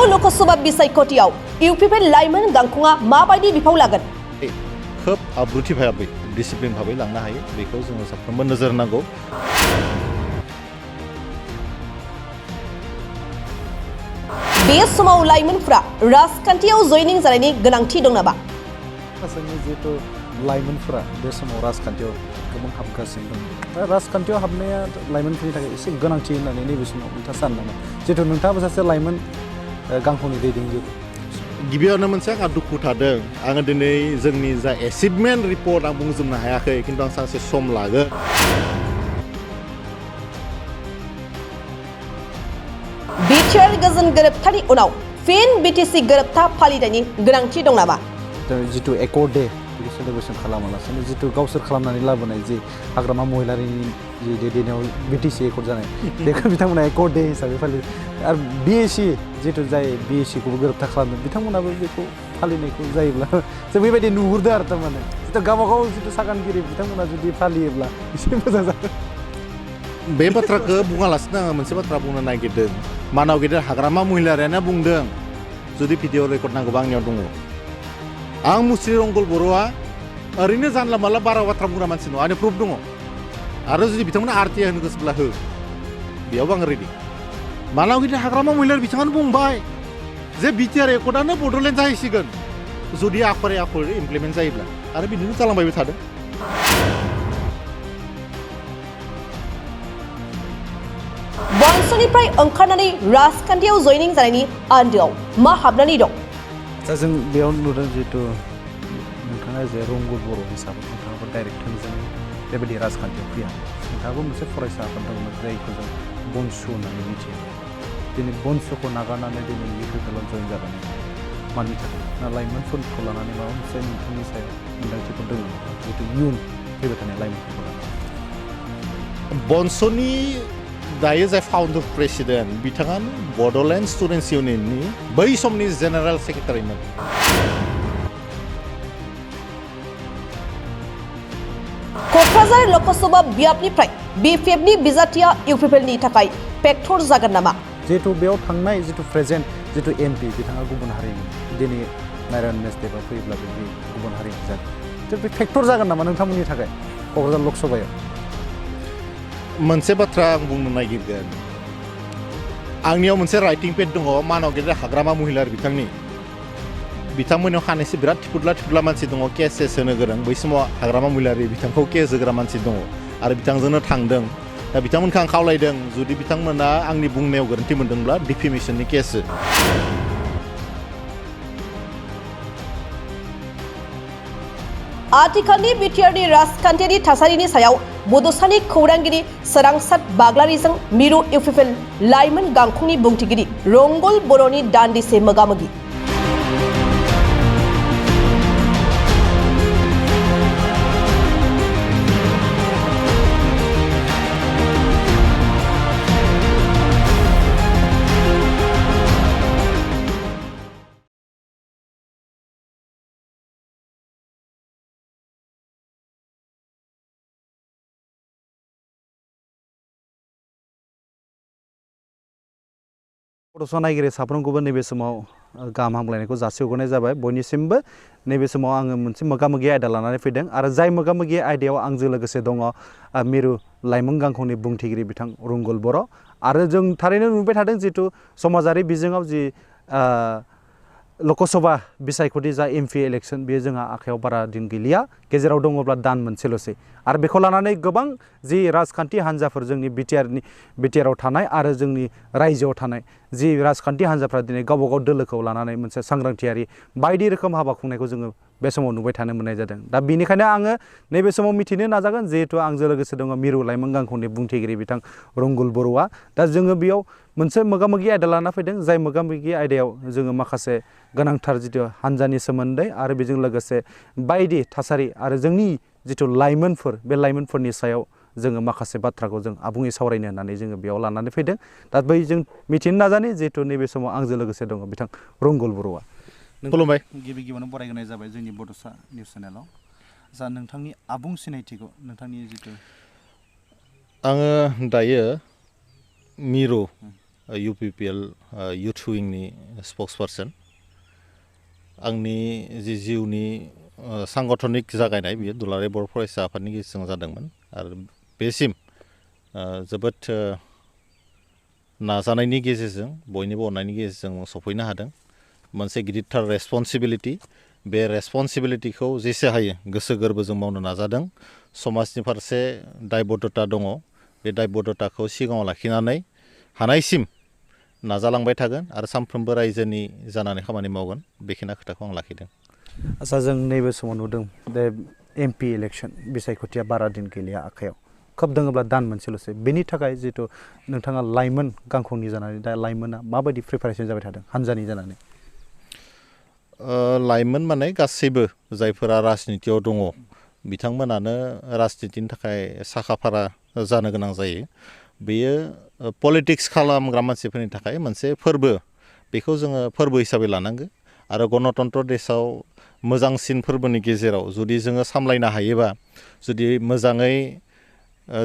लक सभा बिसायख'थियाव इउपिपिएल लाइमोन गांखंआ माबायदि बिफाव लागोन खोब आब्रुथि भाबै डिसिप्लिन भाबै लांनो हायो बेखौ जोङो साफ्रोमबो नोजोर होनांगौ बे समाव लाइमोनफोरा राजखान्थियाव जयनिं जानायनि गोनांथि दं नामा जोंनि जिहेतु लाइमोनफोरा बे समाव राजखान्थियाव गोबां हाबगासिनो दं दा राजखान्थियाव हाबनाया लाइमोनफोरनि थाखाय एसे गोनांथि होननानै नैबे समाव नोंथाङा सानो नामा जिहेतु नोंथाङाबो सासे लाइमोन गांखंनि दैदेनगिरि गिबियावनो मोनसे आंहा दुखु थादों आङो दिनै जोंनि जा एचिभमेन्ट रिपर्ट आं बुंजोबनो हायाखै खिन्थु आं सानसे सम लागोन बिटिआर गोजोन गोरोबथानि उनाव फिन बिटिसि गोरोबथा फालिनायनि गोनांथि दं नामा जितु एकर्ड डे बेखौ सेलेब्रेसन खालामालासिनो जितु गावसोर खालामनानै लाबोनाय जि हाग्रामा महिलारिनि जि दैदेननायाव बिटिसि एकर्ड जानाय बेखौ बिथांमोना एकर्ड डे हिसाबै फालियो आरो बिएसि जितु जाय बिएसिखौबो गोरोबथा खालामदों बिथांमोनाबो बेखौ फालिनायखौ जायोब्ला जों बेबायदि नुहुरदों आरो थारमाने जितु गावबागाव जितु सागानगिरि बिथांमोना जुदि फालियोब्ला एसे मोजां जागोन बे बाथ्राखौ बुङालासिनो आङो मोनसे बाथ्रा बुंनो नागिरदों मानाव गेदेर हाग्रामा महिलारियानो बुंदों जुदि भिडिअ रेकर्ड नांगौबा आंनियाव दङ आं मुस्रि रंगल बर'आ ओरैनो जानला मानला बारा बाथ्रा बुंग्रा मानसि नङा आंनि प्रुफ दङ आरो जुदि बिथांमोना आरटिआइ होनो गोसोब्ला हो बेयावबो आं रेडि मानाव गेदेर हाग्रामा महिलारि बिथाङानो बुंबाय जे बिटिआर एकर्डआनो बड'लेण्ड जाहैसिगोन जुदि आखरे आखरे इमप्लिमेन्ट जायोब्ला आरो बिदिनो जालांबायबो थादों बंसुनिफ्राय ओंखारनानै राजखान्थियाव जयनिं जानायनि आन्दोआव मा हाबनानै दं दा जों बेयाव नुदों जिहेतु नोंथाङा जे रंगल बर' हिसाबै नोंथाङाबो डाइरेक्ट थोंजोङै बेबायदि राजखान्थियाव फैया नोंथाङाबो मोनसे फरायसा आफाद दंमोन जायखौ जों बनसु होननानै मिथियो दिनै बनसुखौ नागारनानै दिनै इउपिपिएलआव जयन जाबाय मानि थाखाय ना लाइमोनफोरखौ लानानै माबा मोनसे नोंथांनि सायाव मोन्दांथिफोर दङ जिहेतु इयुन फैबाय थानाय लाइमोनफोरखौ लानानै बनसुनि दायो जाय फाउन्डार प्रेसिडेन्ट बिथाङानो बड'लेण्ड स्टुडेन्टस इउनियननि बै समनि जेनेरेल सेक्रेटारिमोन क'क्राझार लक सभा बियाबनिफ्राय बिपिएफनि बिजाथिया इउपिपिएलनि थाखाय फेक्टर जागोन नामा जिहेतु बेयाव थांनाय जितु प्रेजेन्ट जितु एमपि बिथाङा गुबुन हारिनि दिनै नारायण मेसदेबा फैयोब्ला बे गुबुन हारिनि जागोन बे फेक्टर जागोन नामा नोंथांमोननि थाखाय क'क्राझार लक सभायाव मोनसे बाथ्रा आं बुंनो नागिरगोन आंनियाव मोनसे राइटिं पेड दङ मानाव गेदेर हाग्रामा महिलारि बिथांमोननियाव खानैसो बिराद थिफुदला मानसि दङ केस होनो गोरों बै समाव हाग्रामा महिलारि बिथांखौ केस होग्रा मानसि दङ आरो बिथांजोंनो थांदों दा बिथांमोनखौ आं खावलायदों जुदि बिथांमोना आंनि बुंनायाव गोरोन्थि मोनदोंब्ला डिफेमेशननि केस आथिखालनि बिटिआरनि राजखान्थियारि थासारिनि सायाव बड'सानि खौरांगिरि सोरांसात बाग्लारिजों मिरु इउपिपिएल लाइमोन गांखंनि बुंथिगिरि रंगल बर'नि दान्दिसे मोगामोगि बड'सा नायगिरि साफ्रोमखौबो नैबे समाव गाहाम हामलायनायखौ जासिहरनाय जाबाय बयनिसिमबो नैबे समाव आङो मोनसे मोगामोगि आयदा लानानै फैदों आरो जाय मोगामोगि आयदायाव आंजों लोगोसे दङ मिरु लाइमोन गांखंनि बुंथिगिरि बिथां रंगल बर' आरो जों थारैनो नुबाय थादों जिहेतु समाजारि बिजोङाव जि लक सभा बिसायख'थि जा एमपि इलेक्सन बेयो जोंहा आखायाव बारा दिन गैलिया गेजेराव दङब्ला दान मोनसेल'सै आरो बेखौ लानानै गोबां जि राजखान्थि हान्जाफोर जोंनि बिटिआराव थानाय आरो जोंनि रायजोआव थानाय जि राजखान्थि हान्जाफ्रा दिनै गावबा गाव दोलोखौ लानानै मोनसे सांग्रांथियारि बायदि रोखोम हाबा खुंनायखौ जोङो बे समाव नुबाय थानो मोननाय जादों दा बेनिखायनो आङो नैबे समाव मिथिनो नाजागोन जिहेतु आंजों लोगोसे दङ मिरु लाइमोन गांखंनि बुंथिगिरि बिथां रंगल बर'आ दा जोङो बेयाव मोनसे मोगामोगि आयदा लाना फैदों जाय मोगामोगि आयदायाव जोङो माखासे गोनांथार जितु हान्जानि सोमोन्दै आरो बेजों लोगोसे बायदि थासारि आरो जोंनि जितु लाइमोनफोर बे लाइमोनफोरनि सायाव जोङो माखासे बाथ्राखौ जों आबुङै सावरायनो होननानै जोङो बेयाव लानानै फैदों दा बै जों मिथिनो नाजानि जिहेतु नैबे समाव आंजों लोगोसे दङ बिथां रंगल बर'आ खुलुमबाय गिबियावनो बरायग्रोनाय जाबाय जोंनि बड'सा निउस चेनेलाव जा नोंथांनि आबुं सिनायथिखौ नोंथांनि जितु आङो दायो मिरु UPPL युथ विंनि स्पक्सपार्सन आंनि जि जिउनि सांगठनिक जागायनाय बियो दुलाराय बर' फरायसा आफादनि गेजेरजों जादोंमोन आरो बेसिम जोबोद नाजानायनि गेजेरजों बयनिबो अननायनि गेजेरजों सफैनो हादों मोनसे गिदिरथार रेसपन्सिबिलिटि बे रेसपन्सिबिलिटिखौ जेसे हायो गोसो गोरबोजों मावनो नाजादों समाजनि फारसे दायबद्धता दङ बे दायबद्धताखौ सिगाङाव लाखिनानै हानायसिम नाजालांबाय थागोन आरो सानफ्रोमबो रायजोनि जानानै खामानि मावगोन बेखिनि खोथाखौ आं लाखिदों आच्चा जों नैबे समाव नुदों दे MP इलेक्सन बिसायख'थिया बारा दिन गैलिया आखायाव खोब दोङोब्ला दान मोनसेल'सै बेनि थाखाय जितु नोंथाङा लाइमोन गांखंनि जानानै दा लाइमोना माबायदि प्रिपारेसन जाबाय थादों हानजानि जानानै लाइमोन माने गासैबो जायफोरा राजनितियाव दङ बिथांमोनानो राजनितिनि थाखाय साखाफारा जानो गोनां जायो बेयो पलिटिक्स खालामग्रा मानसिफोरनि थाखाय मोनसे फोरबो बेखौ जोङो फोरबो हिसाबै लानांगो आरो गणतन्त्र देशआव मोजांसिन फोरबोनि गेजेराव जुदि जोङो सामलायनो हायोबा जुदि मोजाङै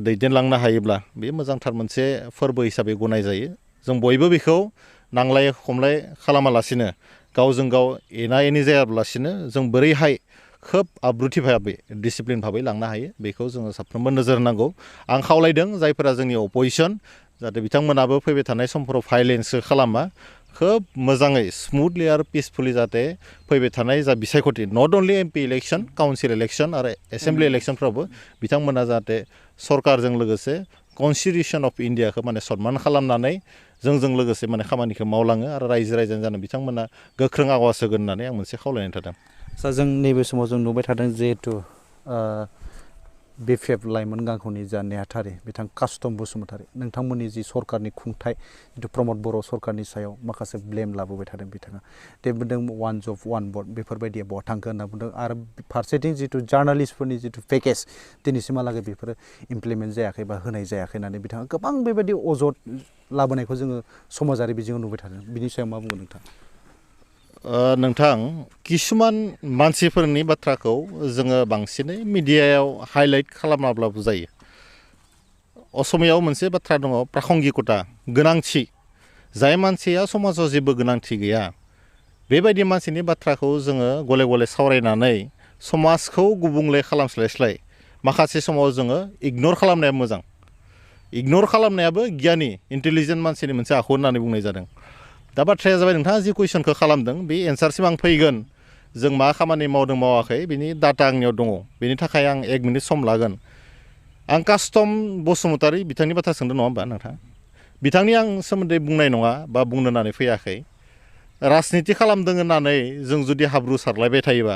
दैदेनलांनो हायोब्ला बे मोजांथार मोनसे फोरबो हिसाबै गनाय जायो जों बयबो बेखौ नांलाय खमलाय खालामालासिनो गावजों गाव एना एनि जायाब्लासिनो जों बोरैहाय खोब आब्रुथि भाबै डिसिप्लिन भाबै लांनो हायो बेखौ जोङो साफ्रोमबो नोजोर होनांगौ आं खावलायदों जायफोरा जोंनि अपोजिसन जाहाथे बिथांमोनाबो फैबाय थानाय समफोराव भायलेन्स खालामा खोब मोजाङै स्मुथलि आरो पिसफुलि जाहाथे फैबाय थानाय जा बिसायख'थि not only MP election council election आरो एसेम्ब्लि इलेक्सनफ्रावबो बिथांमोना जाहाथे सरकारजों लोगोसे कनस्टिटिउसन अफ इन्डियाखौ माने सनमान खालामनानै जोंजों लोगोसे माने खामानिखौ मावलाङो आरो रायजो राजानि जानो बिथांमोना गोख्रों आवाज होगोन होननानै आं मोनसे खावलायनाय थादों आच्चा जों नैबे समाव जों नुबाय थादों जिहेतु BPF लाइमोन गांखंनि जा नेहाथारि बिथां कास्टम बसुमतारी नोंथांमोननि जि सरकारनि खुंथाय जितु प्रमद बर' सरकारनि सायाव माखासे ब्लेम लाबोबाय थादों बिथाङा दे बुंदों वान जब वान भट बेफोरबायदिया बहा थांखो होनना बुंदों आरो फारसेथिं जितु जार्नालिस्टफोरनि जितु पेकेज दिनैसिमहालागै बेफोरो इमप्लिमेन्ट जायाखै बा होनाय जायाखै होननानै बिथाङा गोबां बेबायदि अजद लाबोनायखौ जोङो समाजारि बिजोङाव नुबाय थादों बिनि सायाव मा बुंगोन नोंथां नोंथां किसुमान मानसिफोरनि बाथ्राखौ जोङो बांसिनै मिडियायाव हाइलाइट खालामाब्लाबो जायो असमियाव मोनसे बाथ्रा दङ प्रासंगिकता गोनांथि जाय मानसिया समाजाव जेबो गोनांथि गैया बेबायदि मानसिनि बाथ्राखौ जोङो गले गले सावरायनानै समाजखौ गुबुंले खालामस्लायस्लाय माखासे समाव जोङो इगनर खालामनाया मोजां इगनर खालामनायाबो गियानि इन्टेलिजेन्ट मानसिनि मोनसे आखु होननानै बुंनाय जादों दा बाथ्राया जाबाय नोंथाङा जि कुइसनखौ खालामदों बे एन्सारसिम आं फैगोन जों मा खामानि मावदों मावाखै बिनि डाटा आंनियाव दङ बेनि थाखाय आं 1 मिनिट सम लागोन आं कास्टम बसुमतारी बिथांनि बाथ्रा सोंदों नङा होमबा नोंथाङा बिथांनि आं सोमोन्दै बुंनाय नङा बा बुंनो होननानै फैयाखै राजनिति खालामदों होननानै जों जुदि हाब्रु सारलायबाय थायोबा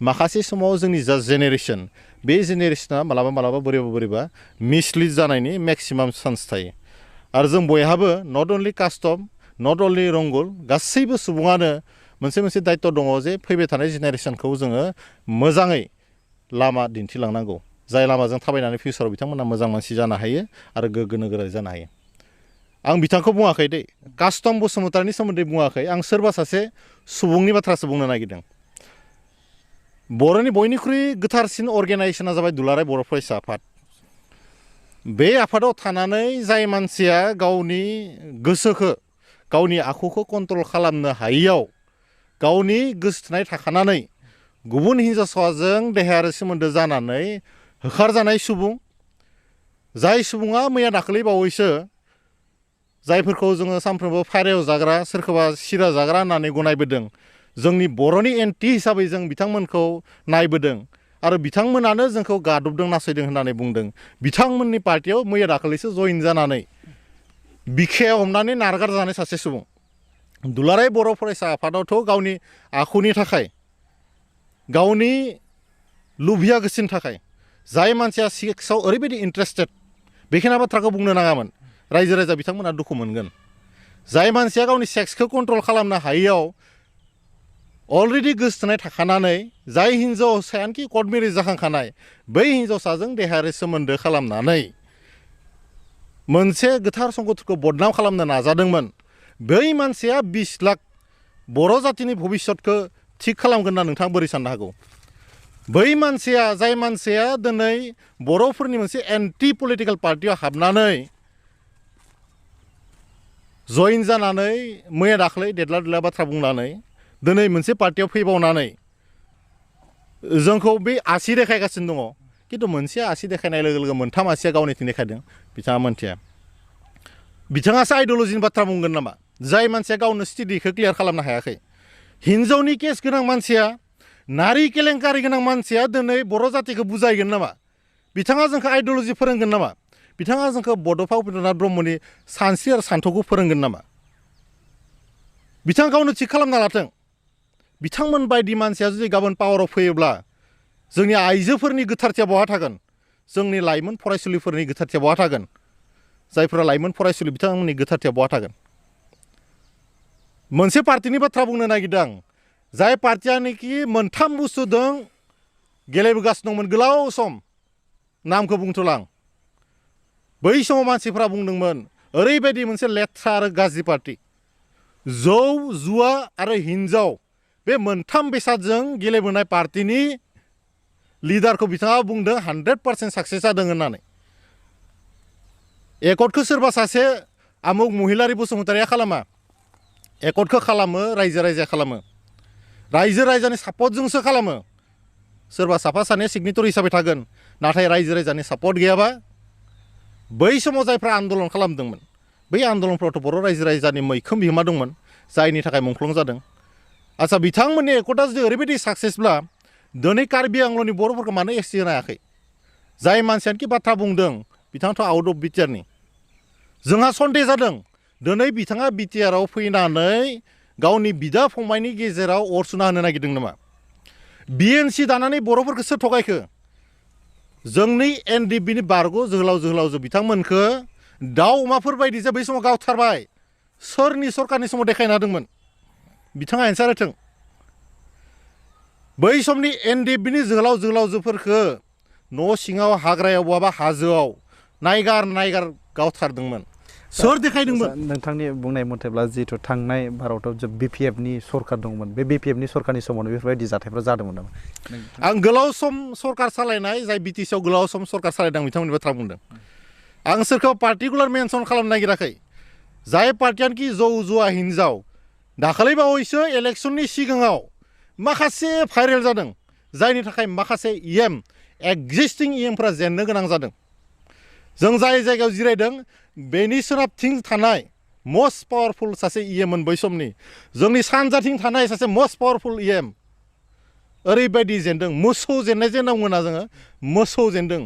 माखासे समाव जोंनि जा जेनेरेसन बे जेनेरेसना मालाबा बोरैबा मिसलिड जानायनि मेक्सिमाम चान्स थायो आरो जों बयहाबो not only custom not only रंगल गासैबो सुबुङानो मोनसे दायित्व दङ जे फैबाय थानाय जेनेरेसनखौ जोङो मोजाङै लामा दिन्थिलांनांगौ जाय लामाजों थाबायनानै फिउचाराव बिथांमोना मोजां मानसि जानो हायो आरो गोग्गो नोगोरारि जानो हायो आं बिथांखौ बुङाखै दे कास्टम बसुमतारीनि सोमोन्दै बुङाखै आं सोरबा सासे सुबुंनि बाथ्रासो बुंनो नागिरदों बर'नि बयनिख्रुइ गोथारसिन अर्गेनाइजेसना जाबाय दुलाराय बर' फरायसा आफाद बे आफादाव थानानै जाय मानसिया गावनि गोसोखौ गावनि आखुखौ कन्ट्रल खालामनो हायियाव गावनि गोसोथोनाय थाखानानै गुबुन हिन्जावसाजों देहायारि सोमोन्दो जानानै होखारजानाय सुबुं जाय सुबुङा मैया दाखालि बावैसो जायफोरखौ जोङो सानफ्रोमबो फायरायाव जाग्रा सोरखौबा सिरा जाग्रा होननानै गनायबोदों जोंनि बर'नि एन्टि हिसाबै जों बिथांमोनखौ नायबोदों आरो बिथांमोनानो जोंखौ गादबदों नासयदों होननानै बुंदों बिथांमोननि पार्टियाव मैया दाखालिसो जइन जानानै बिखायाव हमनानै नारगार जानाय सासे सुबुं दुलाराय बर' फरायसा आफादावथ' गावनि आखुनि थाखाय गावनि लुभिया गोसोनि थाखाय जाय मानसिया सेक्सआव ओरैबायदि इन्टारेस्टेड बेखिनि बाथ्राखौ बुंनो नाङामोन रायजो राजा बिथांमोना दुखु मोनगोन जाय मानसिया गावनि सेक्सखौ कन्ट्रल खालामनो हायियाव अलरेडि गोसोथोनाय थाखानानै जाय हिन्जावसायानोखि कर्ट मेरेज जाखांखानाय बै हिन्जावसाजों देहायारि सोमोन्दो खालामनानै मोनसे गोथार संगतखौ बदनाम खालामनो नाजादोंमोन बै मानसिया 20 लाख बर' जातिनि भबिष्यतखौ थिग खालामगोन होनना नोंथाङा बोरै साननो हागौ बै मानसिया जाय मानसिया दिनै बर'फोरनि मोनसे एन्टि पलिटिकेल पार्टियाव हाबनानै जइन जानानै मैया दाख्लै देदला देदला बाथ्रा बुंनानै दिनै मोनसे पार्टियाव फैबावनानै जोंखौ बे आसि देखायगासिनो दङ खिन्थु मोनसे आसि देखायनाय लोगो लोगो मोनथाम आसिया गावनिथिं देखायदों बिथाङा मोनथिया बिथाङासो आइडिय'लजिनि बाथ्रा बुंगोन नामा जाय मानसिया गावनो स्टाडिखौ क्लियार खालामनो हायाखै हिन्जावनि केस गोनां मानसिया नारि केलेंकारि गोनां मानसिया दिनै बर' जातिखौ बुजायगोन नामा बिथाङा जोंखौ आइडिय'लजि फोरोंगोन नामा बिथाङा जोंखौ बड'फा उपेन्द्रनाथ ब्रह्मनि सानस्रि आरो सान्थौखौ फोरोंगोन नामा बिथाङा गावनो थिग खालामना लाथों बिथांमोन बायदि मानसिया जुदि गाबोन पावाराव फैयोब्ला जोंनि आइजोफोरनि गोथारथिया बहा थागोन जोंनि लाइमोन फरायसुलिफोरनि गोथारथिया बहा थागोन जायफोरा लाइमोन फरायसुलि बिथांमोननि गोथारथिया बहा थागोन मोनसे पार्टिनि बाथ्रा बुंनो नागिरदों आं जाय पार्टियानोखि मोनथाम बुस्थु दं गेलेबोगासिनो दंमोन गोलाव सम नामखौ बुंथ'ला आं बै समाव मानसिफ्रा बुंदोंमोन ओरैबायदि मोनसे लेथ्रा आरो गाज्रि पार्टि जौ जुवा आरो हिन्जाव बे मोनथाम बेसादजों गेलेबोनाय पार्टिनि लिडारखौ बिथाङा बुंदों 100% साक्सेस जादों होननानै इख'थखौ सोरबा सासे आमुक महिलारि बसुमतारिया खालामा इख'थखौ खालामो रायजो राजाया खालामो रायजो राजानि सापर्टजोंसो खालामो सोरबा साफा सानै सिगनेटर हिसाबै थागोन नाथाय रायजो राजानि सापर्ट गैयाबा बै समाव जायफ्रा आन्दलन खालामदोंमोन बै आन्दलनफ्रावथ' बर' रायजो राजानि मैखोम बिहोमा दंमोन जायनि थाखाय मुंख्लं जादों आच्चा बिथांमोननि इख'थआ जुदि ओरैबायदि साक्सेसब्ला दिनै कार्बि आंल'नि बर'फोरखौ मानो एससि होनो हायाखै जाय मानसियानोखि बाथ्रा बुंदों बिथाङाथ' आउट अफ बिटिआरनि जोंहा सन्देह जादों दिनै बिथाङा बिटिआराव फैनानै गावनि बिदा फंबायनि गेजेराव अर सुना होनो नागिरदों नामा बिएनसि दानानै बर'फोरखौ सोर थगायखो जोंनि एनडिएफबिनि बारग' जोहोलावजो बिथांमोनखौ दाउ अमाफोर बायदि जे बै समाव गावथारबाय सोरनि सरकारनि समाव देखायना होदोंमोन बिथाङा एन्सार होथों बै समनि एनडिएफबिनि जोहोलावजोफोरखौ न' सिङाव हाग्रायाव बहाबा हाजोआव नायगार गावथारदोंमोन सोर देखायदोंमोन नोंथांनि बुंनाय मथेब्ला जिहेतु थांनाय भारताव बिपिएफनि सरकार दंमोन बे बिपिएफनि सरकारनि समावनो बेफोरबायदि जाथायफ्रा जादोंमोन नामा आं गोलाव सम सरकार सालायनाय जाय बिटिसिआव गोलाव सम सरकार सालायदों बिथांमोननि बाथ्रा बुंदों आं सोरखौ पार्टिकुलार मेनसन खालामनो नागिराखै जाय पार्टियानोखि जौ जुवा हिन्जाव दाखालै बावैसो इलेक्सननि सिगाङाव माखासे भाइरेल जादों जायनि थाखाय माखासे एक्जिस्टिं इएमफ्रा जेननो गोनां जादों जों जाय जायगायाव जिरायदों बेनि सोनाबथिं थानाय मस्ट पावारफुल सासे इएममोन बै समनि जोंनि सानजाथिं थानाय सासे मस्ट पावारफुल इएम ओरैबायदि जेनदों मोसौ जेननाय जेननांगौना जोङो मोसौ जेनदों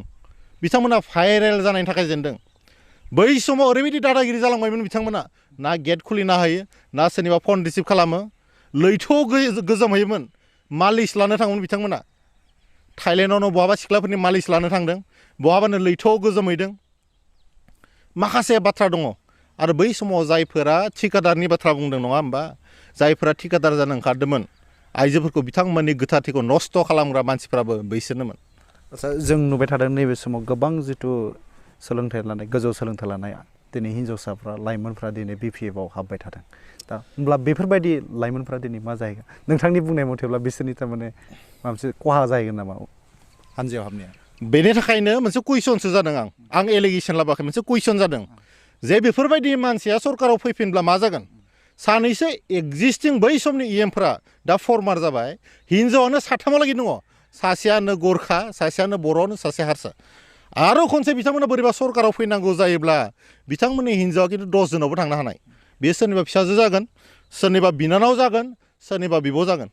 बिथांमोना भाइरेल जानायनि थाखाय जेनदों बै समाव ओरैबायदि दादागिरि जालांबायमोन बिथांमोना ना गेट खुलिना होयो ना सोरनिबा फन रिसिभ खालामो लैथोआव गोजामहैयोमोन मालिस लानो थाङोमोन बिथांमोना थाइलेण्डआवनो बहाबा सिख्लाफोरनि मालिस लानो थांदों बहाबानो लैथोआव गोजामहैदों माखासे बाथ्रा दङ आरो बै समाव जायफोरा ठिकादारनि बाथ्रा बुंदों नङा होमबा जायफोरा ठिकादार जानो ओंखारदोंमोन आइजोफोरखौ बिथांमोननि गोथारथिखौ नस्थ' खालामग्रा मानसिफ्राबो बैसोरनोमोन आच्चा जों नुबाय थादों नैबे समाव गोबां जिथु सोलोंथाइ लानाय गोजौ सोलोंथाइ लानाय दिनै हिन्जावसाफ्रा लाइमोनफ्रा दिनै बिपिएफआव हाबबाय थादों दा होमब्ला बेफोरबायदि लाइमोनफ्रा दिनै मा जाहैगोन नोंथांनि बुंनाय मथेब्ला बिसोरनि थारमाने माबा मोनसे खहा जाहैगोन नामा हानजायाव हाबनाया बेनि थाखायनो मोनसे कुइसनसो जादों आं एलिगेसन लाबोआखै मोनसे कुइसन जादों जे बेफोरबायदि मानसिया सरकाराव फैफिनब्ला मा जागोन सानैसो एक्जिस्टिं बै समनि इएमफ्रा दा फर्मार जाबाय हिन्जावानो साथामहालागै दङ सासेयानो गोरखा सासेयानो बर'नो सासे हारसा आरो खनसे बिथांमोना बोरैबा सरकाराव फैनांगौ जायोब्ला बिथांमोननि हिन्जावा खिन्थु 10 जोनावबो थांनो हानाय बे सोरनिबा फिसाजो जागोन सोरनिबा बिनानाव जागोन सोरनिबा बिब' जागोन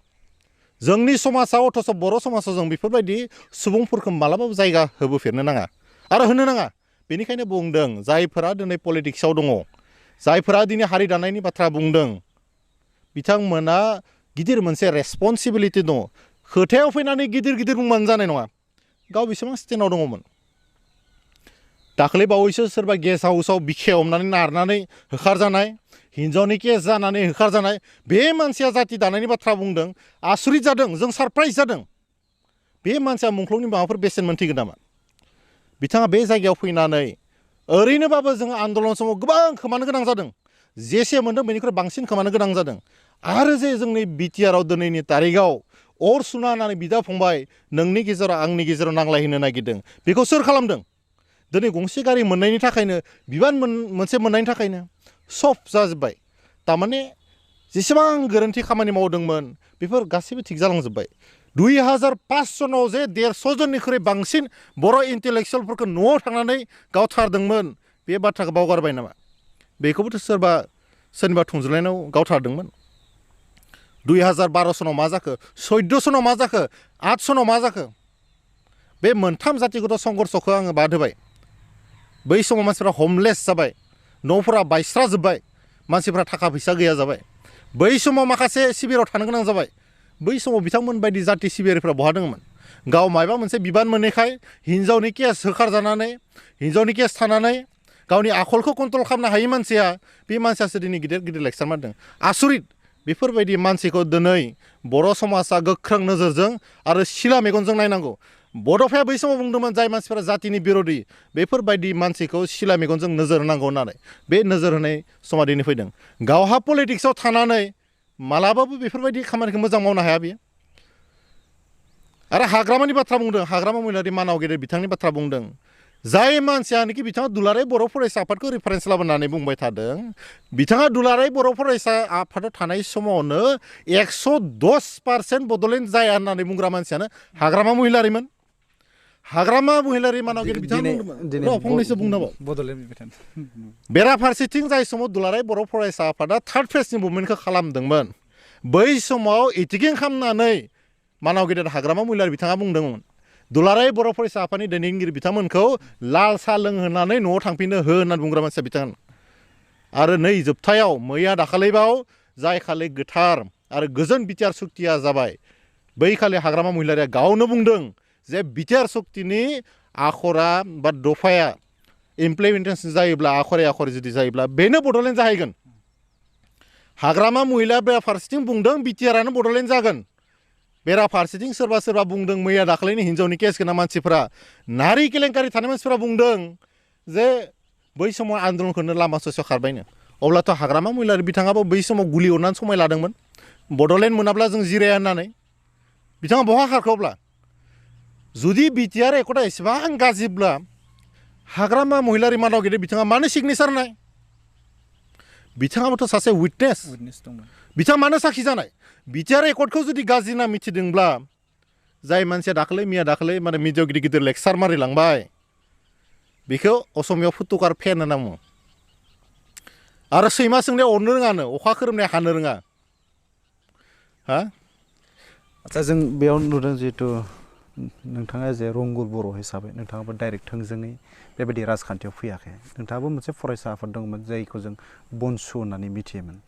जोंनि समाजाव अथ'स बर' समाजाव जों बेफोरबायदि सुबुंफोरखौ मालाबाबो जायगा होबोफेरनो नाङा आरो होनो नाङा बेनिखायनो बुंदों जायफोरा दिनै पलिटिक्सआव दङ जायफोरा दिनै हारि दानायनि बाथ्रा बुंदों बिथांमोना गिदिर मोनसे रेसपन्सिबिलिटि दङ खोथायाव फैनानै गिदिर बुंबानो जानाय नङा गाव बेसेबां स्टेन्डआव दङमोन दाखालै बावैसो सोरबा गेस्ट हाउसआव बिखे हमनानै नारनानै होखारजानाय हिन्जावनि केस जानानै होखारजानाय बे मानसिया जाति दानायनि बाथ्रा बुंदों आसरित जादों जों सारप्राइज जादों बे मानसिया मुंख्लंनि माबाफोर बेसेन मोनथिगोन नामा बिथाङा बे जायगायाव फैनानै ओरैनोबाबो जोङो आन्दलन समाव गोबां खोमानो गोनां जादों जेसे मोनदों बेनिख्रुइ बांसिन खोमानो गोनां जादों आरो जे जोंनि बिटिआराव दिनैनि तारिखआव अर सुना होनानै बिदा फंबाय नोंनि गेजेराव आंनि गेजेराव नांलायहोनो नागिरदों बेखौ सोर खालामदों दिनै गंसे गारि मोननायनि थाखायनो बिबान मोनसे मोननायनि थाखायनो सब जाजोब्बाय तारमाने जेसेबां गोरोन्थि खामानि मावदोंमोन बेफोर गासैबो थिग जालांजोब्बाय 2005 सनाव जे 150 जननिख्रुइ बांसिन बर' इन्टेलेक्सुवेलफोरखौ न'आव थांनानै गावथारदोंमोन बे बाथ्राखौ बावगारबाय नामा बेखौबोथ' सोरनिबा थुंज्लायनायाव गावथारदोंमोन 2012 सनाव मा जाखो 14 सनाव मा जाखो 8 सनाव मा जाखो बे मोनथाम जातिगत संघर्षखौ आङो बाद होबाय बै समाव मानसिफ्रा हमलेस जाबाय न'फोरा बायस्राजोब्बाय मानसिफ्रा थाखा फैसा गैया जाबाय बै समाव माखासे शिबिराव थानो गोनां जाबाय बै समाव बिथांमोन बायदि जाति सिबियारिफ्रा बहा दङमोन गाव मायबा मोनसे बिबान मोनैखाय हिन्जावनि केस होखारजानानै हिन्जावनि केस थानानै गावनि आखलखौ कन्ट्रल खालामनो हायै मानसिया बे मानसियासो दिनै गिदिर गिदिर लेक्सार मारदों आसरित बेफोरबायदि मानसिखौ दिनै बर' समाजा गोख्रों नोजोरजों आरो सिला मेगनजों नायनांगौ बड'फाया बै समाव बुंदोंमोन जाय मानसिफोरा जातिनि बिर'धि बेफोरबायदि मानसिखौ सिला मेगनजों नोजोर होनांगौ होननानै बे नोजोर होनाय समा दिनै फैदों गावहा पलिटिक्सआव थानानै मालाबाबो बेफोरबायदि खामानिखौ मोजां मावनो हाया बियो आरो हाग्रामानि बाथ्रा बुंदों हाग्रामा महिलारि मानाव गेदेर बिथांनि बाथ्रा बुंदों जाय मानसियानोखि बिथाङा दुलाराय बर' फरायसा आफादखौ रिफारेन्स लाबोनानै बुंबाय थादों बिथाङा दुलाराय बर' फरायसा आफादाव थानाय समावनो 110% बड'लेण्ड जाया होननानै बुंग्रा मानसियानो हाग्रामा महिलारिमोन हाग्रामा महिलारि मानाव गेदेर बिथाङा बुंदोंमोन फंनैसो बुंनांगौ बेराफारसेथिं जाय समाव दुलाराय बर' फरायसा आफादा थार्ड फेजनि मुभमेन्टखौ खालामदोंमोन बै समाव इटिकिं खालामनानै मानाव गेदेर हाग्रामा महिलारि बिथाङा बुंदोंमोन दुलाराय बर' फरायसा आफादनि दैदेनगिरि बिथांमोनखौ लाल साहा लोंहोनानै न'आव थांफिननो हो होननानै बुंग्रा मानसिया बिथांमोन आरो नै जोबथायाव मैया दाखालैबाव जाय खालि गोथार आरो गोजोन बिटिआर सुक्तिया जाबाय बै खालि हाग्रामा महिलारिया गावनो बुंदों जे बिटिआर सुक्तिनि आखरा बा दफाया इमप्लिमेन्टेसन जायोब्ला आखरे जुदि जायोब्ला बेनो बड'लेण्ड जाहैगोन हाग्रामा महिला बेराफारसेथिं बुंदों बिटिआरानो बड'लेण्ड जागोन बेराफारसेथिं सोरबा बुंदों मैया दाखालैनि हिन्जावनि केस गोनां मानसिफ्रा नारि केलेंकारि थानाय मानसिफ्रा बुंदों जे बै समाव आन्दलनखौनो लामा ससेयाव खारबायनो अब्लाथ' हाग्रामा महिलारि बिथाङाबो बै समाव गुलि अरनानै समाय लादोंमोन बड'लेण्ड मोनाब्ला जों जिराया होननानै बिथाङा बहा खारखो अब्ला जुदि बिटिआर एकटा एसेबां गाज्रिब्ला हाग्रामा महिलारि मानाव गेदेर बिथाङा मानो सिगनेसार होनाय बिथाङाबोथ' सासे उइटनेस बिथाङा मानो साखि जानाय बिटिआर एकर्डखौ जुदि गाज्रि होनना मिथिदोंब्ला जाय मानसिया मैया दाखालै माने मिडियाव गिदिर गिदिर लेक्सार मारिलांबाय बेखौ असमियाव फुटुकार फेन होनना बुङो आरो सैमा सोंनाया अरनो रोङानो अखा खोरोमनाया हानो रोङा हा आच्चा जों बेयाव नुदों जिहेतु नोंथाङा जे रंगुर बर' हिसाबै नोंथाङाबो डाइरेक्ट थोंजोङै बेबायदि राजखान्थियाव फैयाखै नोंथाङाबो मोनसे फरायसा आफाद दंमोन जायखौ जों बनसु होननानै मिथियोमोन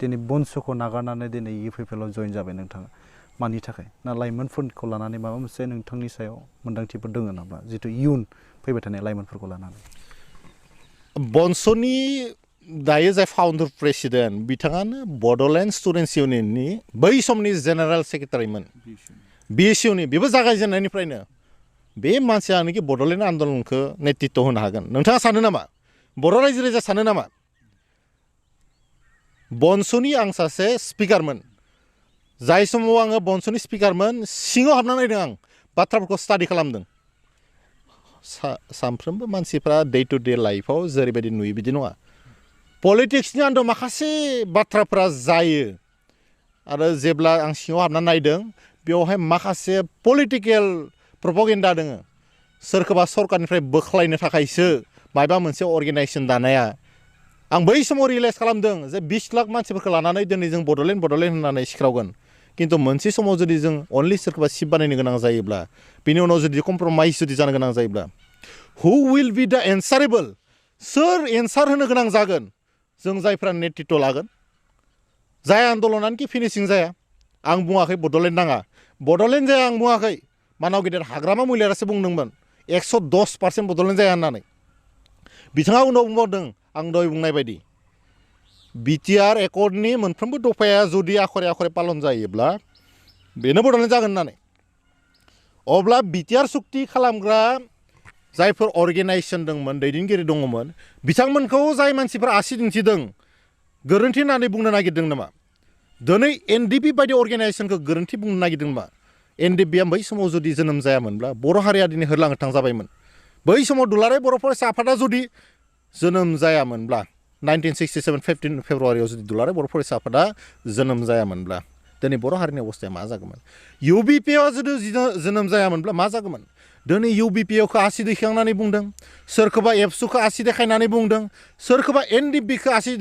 दिनै बनसुखौ नागारनानै दिनै इउपिपिएलआव जइन जाबाय नोंथाङा मानि थाखाय ना लाइमोनफोरखौ लानानै माबा मोनसे नोंथांनि सायाव मोन्दांथिफोर दङ नामा जितु इयुन फैबाय थानाय लाइमोनफोरखौ लानानै बनसुनि दायो जाय फाउन्डार प्रेसिडेन्ट बिथाङानो बड'लेण्ड स्टुडेन्टस इउनियननि बै समनि जेनेरेल सेक्रेटारिमोन बिएसइउनि बेबो जागायजेननायनिफ्रायनो बे मानसियानोखि बड'लेण्ड आन्दलनखौ नेतृत्व होनो हागोन नोंथाङा सानो नामा बर' रायजो राजा सानो नामा बनसुनि आं सासे स्पिकारमोन जाय समाव आङो बनसुनि स्पिकारमोन सिङाव हाबना नायदों आं बाथ्राफोरखौ स्टाडि खालामदों सानफ्रोमबो मानसिफ्रा डे टु डे लाइफआव जेरैबायदि नुयो बिदि नङा पलिटिक्सनि आन्दोआव माखासे बाथ्राफ्रा जायो आरो जेब्ला आं सिङाव हाबना नायदों बेवहाय माखासे पलिटिकेल प्रपगेन्डा दङ सोरखौबा सरकारनिफ्राय बोख्लायनो थाखायसो माबा मोनसे अर्गेनाइजेसन दानाया आं बै समाव रियेलाइज खालामदों जे 20 लाख मानसिफोरखौ लानानै दिनै जों बड'लेण्ड होननानै सिख्रावगोन खिन्थु मोनसे समाव जुदि जों अनलि सोरखौबा सिट बानायनो गोनां जायोब्ला बिनि उनाव जुदि कमप्रमाइज जुदि जानो गोनां जायोब्ला हु विल बि दा एन्सारेबल सोर एन्सार होनो गोनां जागोन जों जायफ्रा नेतृत्व लागोन जाय आन्दलनानोखि फिनिशिं जाया आं बुङाखै बड'लेण्ड नाङा बड'लेण्ड जाया आं बुङाखै मानाव गेदेर हाग्रामा महिलारियासो बुंदोंमोन 110% बड'लेण्ड जाया होननानै बिथाङा उनाव बुंबावदों आं दहाय बुंनाय बायदि बिटिआर एकर्डनि मोनफ्रोमबो दफाया जुदि आखरे पालन जायोब्ला बेनो बड'लेण्ड जागोन होननानै अब्ला बिटिआर सुक्ति खालामग्रा जायफोर अर्गेनाइजेसन दंमोन दैदेनगिरि दङमोन बिथांमोनखौ जाय मानसिफोरा आसि दिन्थिदों गोरोन्थि होननानै बुंनो नागिरदों नामा दिनै एनडिपि बायदि अर्गेनाइजेसनखौ गोरोन्थि बुंनो नागिरदों नामा एनडिपिआ बै समाव जुदि जोनोम जायामोनब्ला बर' हारिया दिनै होरलां होथां जाबायमोन बै समाव दुलाराय बर' फरायसा आफादा जुदि जोनोम जायामोनब्ला 1967 15 फेब्रुवारियाव जुदि दुलाराय बर' फरायसा आफादा जोनोम जायामोनब्ला दिनै बर' हारिनि अबस्थाया मा जागौमोन UBPआ जुदि जोनोम जायामोनब्ला मा जागौमोन दिनै UBPखौ आसि दैखांनानै बुंदों सोरखौबा एबसुखौ आसि देखायनानै बुंदों सोरखौबा NDBखौ आसि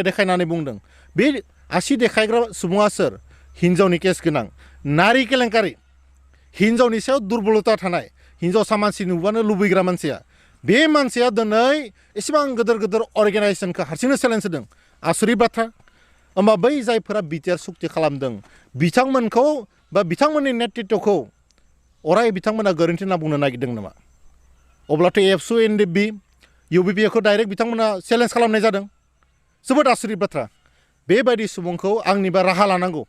देखायनानै बुंदों बे आसि देखायग्रा सुबुङा सोर हिन्जावनि केस गोनां नारि केलेंकारि हिन्जावनि सायाव दुर्बलता थानाय हिन्जावसा मानसि नुबानो लुबैग्रा मानसिया बे मानसिया दिनै एसेबां गिदिर गिदिर अर्गेनाइजेसनखौ हारसिंनो चेलेन्ज होदों आसुरित बाथ्रा होमबा बै जायफोरा बिटिआर सुक्ति खालामदों बिथांमोनखौ बा बिथांमोननि नेतृत्वखौ अराय बिथांमोना गोरोन्थि होनना बुंनो नागिरदों नामा अब्लाथ' एबसु NDB UBPखौ डाइरेक्ट बिथांमोना चेलेन्ज खालामनाय जादों जोबोद आसुरित बाथ्रा बेबायदि सुबुंखौ आंनिबा राहा लानांगौ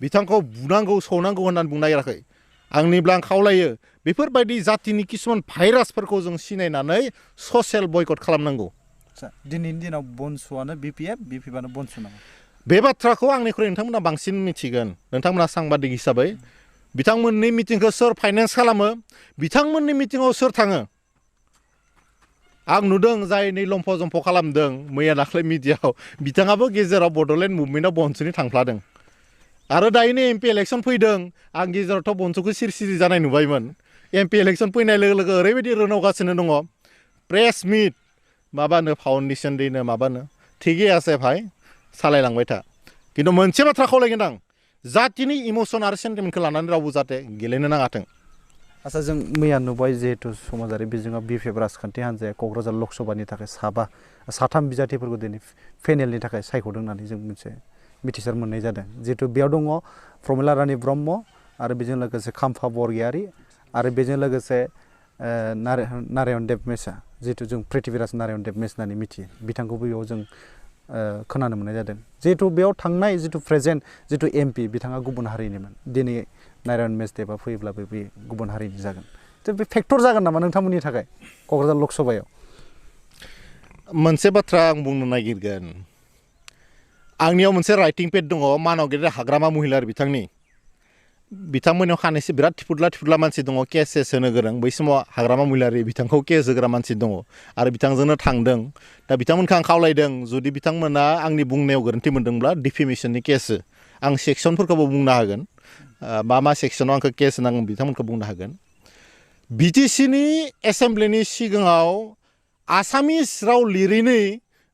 बिथांखौ बुनांगौ सौनांगौ होननानै बुंनो नागिराखै आंनिब्ला आं खावलायो बेफोरबायदि जातिनि किसुमान भाइरासफोरखौ जों सिनायनानै ससियेल बयकट खालामनांगौ दिनैनि दिनाव बनसुआनो BPFआनो बनसु नामा बे बाथ्राखौ आंनिख्रुइ नोंथांमोना बांसिन मिथिगोन नोंथांमोना सांबादिक हिसाबै बिथांमोननि मिटिंखौ सोर फाइनेन्स खालामो बिथांमोननि मिटिङाव सोर थाङो आं नुदों जाय नै लम्फ' जम्फ' खालामदों मैया दाख्लै मिडियाआव बिथाङाबो गेजेराव बड'लेण्ड मुभमेन्टआव बनसुनि थांफ्लादों आरो दायोनो MP इलेक्सन फैदों आं गेजेरावथ' बनसुखौ सिरि जानाय नुबायमोन MP इलेक्सन फैनाय लोगो लोगो ओरैबायदि रोनावगासिनो दङ प्रेस मिट माबानो फाउन्डेसन दैनो माबानो थिगै आसे भाइ सालायलांबाय था खिन्थु मोनसे बाथ्रा खावलायगोन आं जातिनि इमसन आरो सेन्टिमेन्टखौ लानानै रावबो जाहाथे गेलेनो नाङाथों आच्चा जों मैया नुबाय जिहेतु समाजारि बिजोङाव BPF राजखान्थि हान्जाया क'क्राझार लक सभानि थाखाय साथाम बिजाथिफोरखौ दिनै पेनेलनि थाखाय सायख'दों होननानै जों मोनसे मिथिसार मोननाय जादों जिहेतु बेयाव दङ प्रमिला रानी ब्रह्म आरो बेजों लोगोसे खाम्फा बरगयारी आरो बेजों लोगोसे नारायण देब मेसा जिहेतु जों पृथ्वीराज नारायण देब मेस होननानै मिथियो बिथांखौबो बेयाव जों खोनानो मोननाय जादों जिहेतु बेयाव थांनाय जितु प्रेजेन्ट जितु MP बिथाङा गुबुन हारिनिमोन दिनै नारायण मेस देबा फैयोब्लाबो बे गुबुन हारिनि जागोन बे फेक्टर जागोन नामा नोंथांमोननि थाखाय क'क्राझार लक सभायाव मोनसे बाथ्रा आं बुंनो नागिरगोन आंनियाव मोनसे राइटिं पेड दङ मानाव गेदेर हाग्रामा महिलार बिथांमोननियाव खानैसो बिराद थिफुदला मानसि दङ केस होनो गोरों बै समाव हाग्रामा महिलारि बिथांखौ केस होग्रा मानसि दङ आरो बिथांजोंनो थांदों दा बिथांमोनखौ आं खावलायदों जुदि बिथांमोना आंनि बुंनायाव गोरोन्थि मोनदोंब्ला डिफेमेशननि केस आं सेक्सनफोरखौबो बुंनो हागोन मा सेक्सनाव आंखौ केस होनांगोन बिथांमोनखौ बुंनो हागोन BTCनि एसेमब्लिनि सिगाङाव आसामिस राव लिरैनो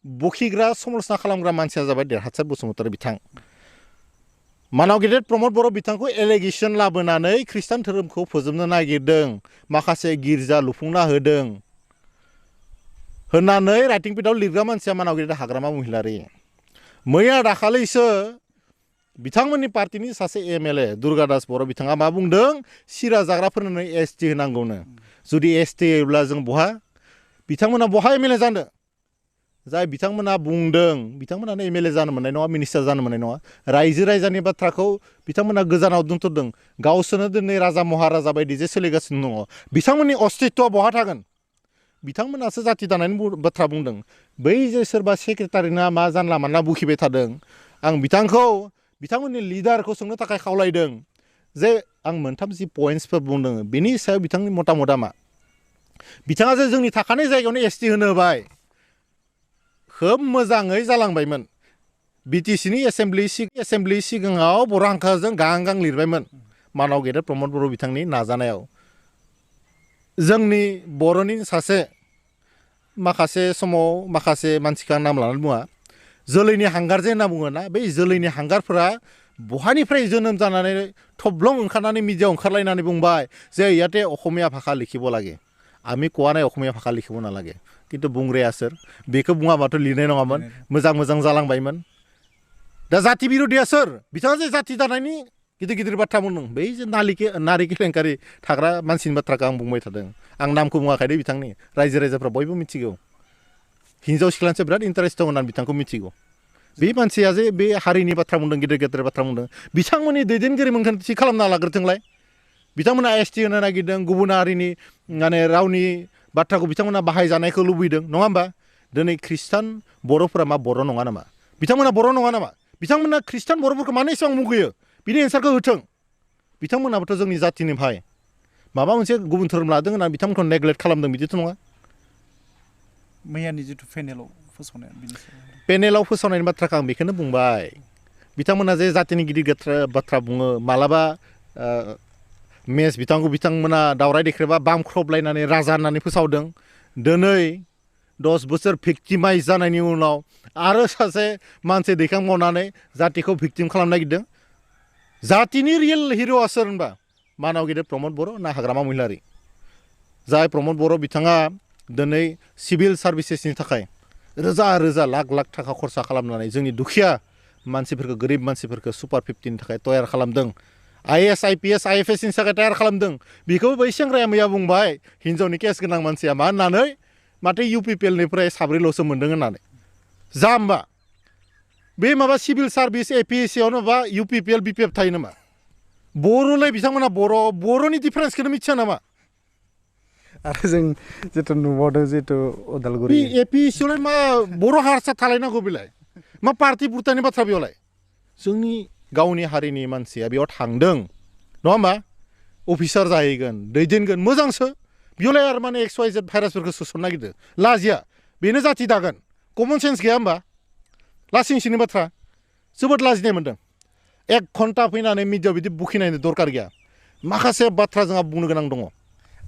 बखिग्रा समालोचना खालामग्रा मानसिया जाबाय देरहासार बसुमतारी बिथां मानाव गेदेर प्रमद बर' बिथांखौ एलिगेसन लाबोनानै ख्रिस्टान धोरोमखौ फोजोबनो नागिरदों माखासे गिर्जा लुफुंना होदों होननानै राइटिं पेडआव लिरग्रा मानसिया मानाव गेदेर हाग्रामा महिलारि मैया दाखालैसो बिथांमोननि पार्टिनि सासे MLA दुर्गादास बर' बिथाङा मा बुंदों सिरा जाग्राफोरनो ST होनांगौनो जुदि ST होयोब्ला जों बिथांमोना बहा MLA जानो जाय बिथांमोना बुंदों बिथांमोनानो MLA जानो मोननाय नङा मिनिस्टार जानो मोननाय नङा रायजो राजानि बाथ्राखौ बिथांमोना गोजानाव दोनथ'दों गावसोरनो दिनै राजा महाराजा बायदि जे सोलिगासिनो दङ बिथांमोननि अस्तित्वआ बहा थागोन बिथांमोनासो जाति दानायनि बाथ्रा बुंदों बै जे सोरबा सेक्रेटारिना मा जानला मानला बुखिबाय थादों आं बिथांमोननि लिडारखौ सोंनो थाखाय खावलायदों जे आं मोनथाम जि पइन्ट्सफोर बुंदों बेनि सायाव बिथांनि मतामतआ मा बिथाङा जे जोंनि थाखानाय जायगायावनो ST होनो होबाय खोब मोजाङै जालांबायमोन BTCनि एसेमब्लि सिगाङाव बर' हांखोजों गां लिरबायमोन मानाव गेदेर प्रमद बर' बिथांनि नाजानायाव जोंनि बर'नि माखासे समाव माखासे मानसिखौ नाम लानानै बुङा जोलैनि हांगार जे होनना बुङोना बै जोलैनि हांगारफोरा बहानिफ्राय जोनोम जानानै थब्लं ओंखारनानै मिडियाआव ओंखारलायनानै बुंबाय जे ইয়াতে অসমীয়া ভাষা লিখিব লাগে আমি কোৱা নাই অসমীয়া ভাষা লিখিব নালাগে কিন্তু बुंग्राया सोर बेखौ बुङाबाथ' लिरनाय नङामोन मोजां जालांबायमोन दा जाति बिर'धिया सोर बिथाङा जे जाति दानायनि गिदिर बाथ्रा बुंदों बै जे नारि केलेंकारि थाग्रा मानसिनि बाथ्राखौ आं बुंबाय थादों आं नामखौ बुङाखै दे बिथांनि रायजो राजाफ्रा बयबो मिथिगौ हिन्जाव सिख्लानिसो बिराद इन्टारेस्ट दं होननानै बिथांखौ मिथिगौ बे मानसिया जे बे हारिनि बाथ्रा बुंदों गिदिर बाथ्रा बुंदों बिथांमोननि दैदेनगिरि मोनखौ थि खालामना लाग्रोथोंलाय बिथांमोना ST होनो नागिरदों गुबुन हारिनि माने रावनि बाथ्राखौ बिथांमोना बाहायजानायखौ लुबैदों नङा होमबा दिनै ख्रिस्टान बर'फोरा मा बर' नङा नामा बिथांमोना बर' नङा नामा बिथांमोना ख्रिस्टान बर'फोरखौ मानो एसेबां मुगैयो बिनि एन्सारखौ होथों बिथांमोनाबोथ' जोंनि जातिनि भाइ माबा मोनसे गुबुन धोरोम लादों होनना बिथांमोनखौ नेग्लेक्ट खालामदों बिदिथ' नङा मैयानि जितु पेनेलाव फोसावनाया बिनि सायाव पेनेलाव फोसावनायनि बाथ्राखौ आं बेखौनो बुंबाय बिथांमोना जे जातिनि गिदिर बाथ्रा बुङो मालाबा बिथांमोना दावराय देख्रेबा बामख्रबलायनानै राजा होननानै फोसावदों दिनै 10 बोसोर भिक्टिमाइज जानायनि उनाव आरो सासे मानसि दैखांबावनानै जातिखौ भिक्टिम खालामनो नागिरदों जातिनि रियेल हिर'आ सोर होनबा मानाव गेदेर प्रमद बर' ना हाग्रामा महिलारि जाय प्रमद बर' बिथाङा दिनै सिभिल सार्भिसेसनि थाखाय रोजा रोजा लाख लाख थाखा खरसा खालामनानै जोंनि दुखिया मानसिफोरखौ गोरिब मानसिफोरखौ सुपार 50नि थाखाय तयार खालामदों IAS IPS IFSनि थाखाय तयार खालामदों बेखौ बै सेंग्राया मैया बुंबाय हिन्जावनि केस गोनां मानसिया मा होननानै माथो UPPLनिफ्राय साब्रैल'सो मोनदों होननानै जाम्बा बे माबा सिभिल सार्भिस APSCयावनो माबा UPPL BPF थायो नामा बर'लाय बिथांमोना बर'नि डिफारेन्सखौनो मिथिया नामा आरो जों जितु नुबावदों जितु उदालगुरि APSCयावलाय मा बर' हारसा थालायनांगौ बेलाय मा पार्टि पुर्टानि बाथ्रा बेयावलाय जोंनि गावनि हारिनि मानसिया बेयाव थांदों नङा होमबा अफिसार जाहैगोन दैदेनगोन मोजांसो बेयावलाय आरो माने XYZ भाइरासफोरखौ सोसननो नागिरदों लाजिया बेनो जाति दागोन कमन सेन्स गैया होमबा लासिंसिंनि बाथ्रा जोबोद लाजिनाय मोनदों 1 घन्टा फैनानै मिडियायाव बिदि बुखिनायनो दरकार गैया माखासे बाथ्रा जोंहा बुंनो गोनां दङ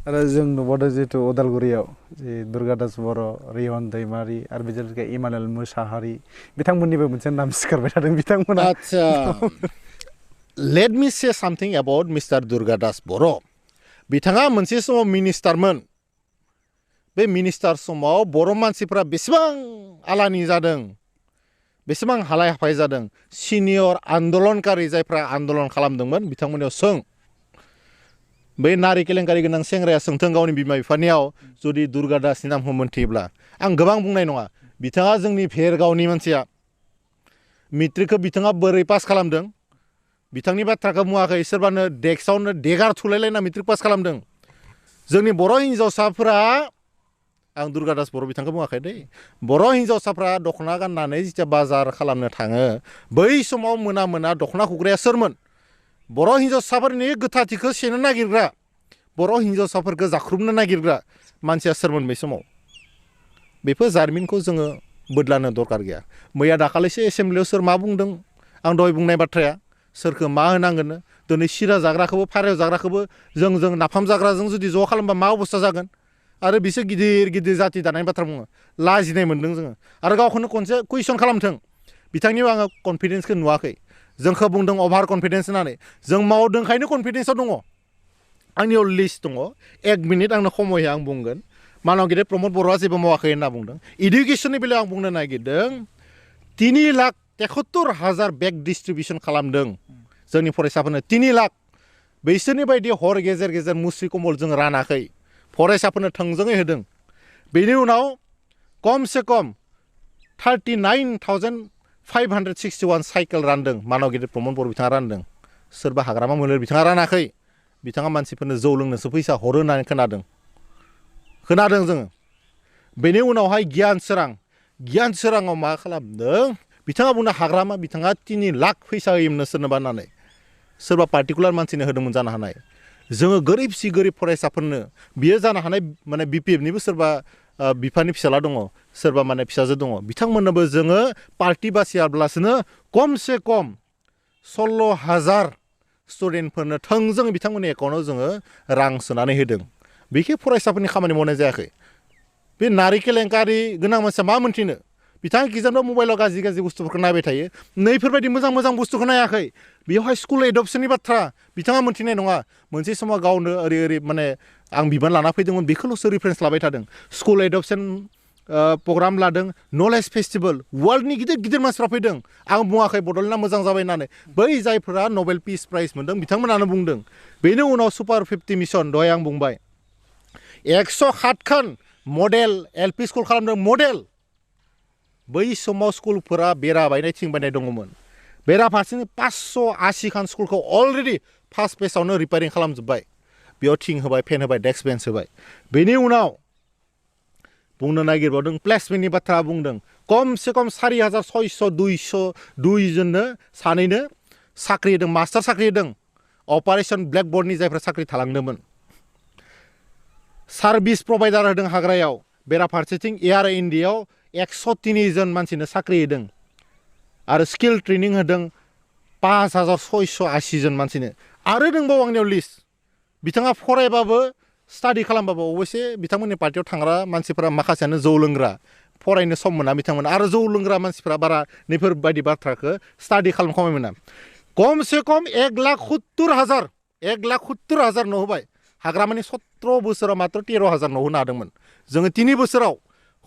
आरो जों नुबावदों जितु उदालगुरियाव जे दुर्गादास बर' रिहन दैमारि आरो बेजों लोगोसे इमानुएल मोसाहारि बिथांमोननिबो मोनसे नाम सिखारबाय थादों बिथांमोना आच्छा लेट मी से सामथिं एबाउट मिस्टार दुर्गादास बर' बिथाङा मोनसे समाव मिनिस्टारमोन बे मिनिस्टार समाव बर' मानसिफ्रा बेसेबां आलानि जादों बेसेबां हालाय हाफाय जादों सिनियर आन्दलनकारि जायफ्रा आन्दलन खालामदोंमोन बिथांमोननियाव सों बै नारि केलेंकारि गोनां सेंग्राया सोंथों गावनि बिमा बिफानियाव जुदि दुर्गादासनि नामखौ मोनथियोब्ला आं गोबां बुंनाय नङा बिथाङा जोंनि भेरगावनि मानसिया मेट्रिकखौ बिथाङा बोरै पास खालामदों बिथांनि बाथ्राखौ बुङाखै सोरबानो डेस्कआवनो देगार थुलायलायना मेट्रिक पास खालामदों जोंनि बर' हिन्जावसाफोरा आं दुर्गादास बर' बिथांखौ बुङाखै दै बर' हिन्जावसाफ्रा दख'ना गाननानै जिथिया बाजार खालामनो थाङो बै समाव मोना मोना दख'ना खुग्राया सोरमोन बर' हिन्जावसाफोरनि गोथारथिखौ सेनो नागिरग्रा बर' हिन्जावसाफोरखौ जाख्रुबनो नागिरग्रा मानसिया सोरमोन बै समाव बेफोर जारिमिनखौ जोङो बोदलानो दरकार गैया मैया दाखालिसो एसेम्ब्लियाव सोर मा बुंदों आं दहाय बुंनाय बाथ्राया सोरखौ मा होनांगोन दिनै सिरा जाग्राखौबो फारेव जाग्राखौबो जों नाफाम जाग्राजों जुदि ज' खालामबा मा अबस्था जागोन आरो बिसोर गिदिर गिदिर जाति दानायनि बाथ्रा बुङो लाजिनाय मोन्दों जोङो आरो गावखौनो खनसे कुइसन खालामथों बिथांनियाव आङो कनफिडेन्सखौ नुवाखै जोंखौ बुंदों अभार कनफिडेन्स होननानै जों मावदोंखायनो कनफिडेन्सआव दङ आंनियाव लिस्ट दङ 1 मिनिट आंनो खम होयो आं बुंगोन मानाव गेदेर प्रमद बर'आ जेबो मावाखै होनना बुंदों इडुकेसननि बेलायाव आं बुंनो नागिरदों 3,73,000 बेग डिस्ट्रिबिउसन खालामदों जोंनि फरायसाफोरनो 3 लाख बैसोरनि बायदि हर गेजेर गेजेर मुस्रि कम्बल जों रानाखै फरायसाफोरनो थोंजोङै होदों बेनि उनाव खमसे खम 39,561 साइकेल रानदों मानाव गेदेर प्रमद बर' बिथाङा रानदों सोरबा हाग्रामा महिलारि बिथाङा रानाखै बिथाङा मानसिफोरनो जौ लोंनोसो फैसा हरो होननानै खोनादों जोङो बेनि उनावहाय गियान सोराङाव मा खालामदों बिथाङा बुंनो हाग्रामा बिथाङा 3 लाख फैसा होयोमोन सोरनोबा होननानै सोरबा पार्टिकुलार मानसिनो होदोंमोन जानो हानाय जोङो गोरिब फरायसाफोरनो बियो जानो हानाय माने BPFनिबो सोरबा बिफानि फिसाला दङ सोरबा माने फिसाजो दङ बिथांमोननोबो जोङो पार्टि बासियाब्लासोनो खमसे खम 16,000 स्टुडेन्टफोरनो थोंजों बिथांमोननि एकाउन्टआव जोङो रां सोनानै होदों बेखि फरायसाफोरनि खामानि मावनाय जायाखै बे नारि केलेंकारि गोनां मानसिया मा मोनथिनो बिथाङा गिजानबा मबाइलाव गाज्रि बुस्थुफोरखौ नायबाय थायो नैफोरबायदि मोजां बुस्थुखौ नायाखै बेवहाय स्कुल एडप्सननि बाथ्रा बिथाङा मोनथिनाय नङा मोनसे समाव गावनो ओरै माने आं बिबान लाना फैदोंमोन बेखौल'सो रिफारेन्स लाबाय थादों स्कुल एडप्सन प्रग्राम लादों नलेज फेस्टिभेल वर्ल्डनि गिदिर मानसिफ्रा फैदों आं बुङाखै बड'लेण्डआ मोजां जाबाय होननानै बै जायफोरा नबेल पिस प्राइज मोनदों बिथांमोनानो बुंदों बेनि उनाव सुपार 50 मिशन दहाय आं बुंबाय 107 खान मडेल LP स्कुल खालामदों मडेल बै समाव स्कुलफोरा बेरा बायनाय थिं बायनाय दङमोन बेराफारसेनो 580 खान स्कुलखौ अलरेडि फार्स्ट फेजआवनो रिपेयारिं खालामजोब्बाय बेयाव थिं होबाय फेन होबाय डेस्क बेन्च होबाय बेनि उनाव बुंनो नागिरबावदों प्लेसमेन्टनि बाथ्रा बुंदों खमसे खम 4,600 जननो सानैनो साख्रि होदों मास्टार साख्रि होदों अपारेशन ब्लेकबर्डनि जायफ्रा साख्रि थालांदोंमोन सार्भिस प्रभाइडार होदों हाग्रायाव बेराफारसेथिं एयार इन्डियायाव 103 जन मानसिनो साख्रि होदों आरो स्किल ट्रेनिं होदों 5680 जन मानसिनो आरो दंबावो आंनियाव लिस्ट बिथाङा फरायबाबो स्टाडि खालामबाबो अबयसे बिथांमोननि पार्टियाव थांग्रा मानसिफोरा माखासेयानो जौ लोंग्रा फरायनो सम मोना बिथांमोना आरो जौ लोंग्रा मानसिफोरा बारा नैफोरबायदि बाथ्राखौ स्टाडि खालामखांबाय मोना कमसे कम 1,70,000 न' होबाय हाग्रामानि 17 बोसोराव मात्र 13,000 न' होनो हादोंमोन जोङो 3 बोसोराव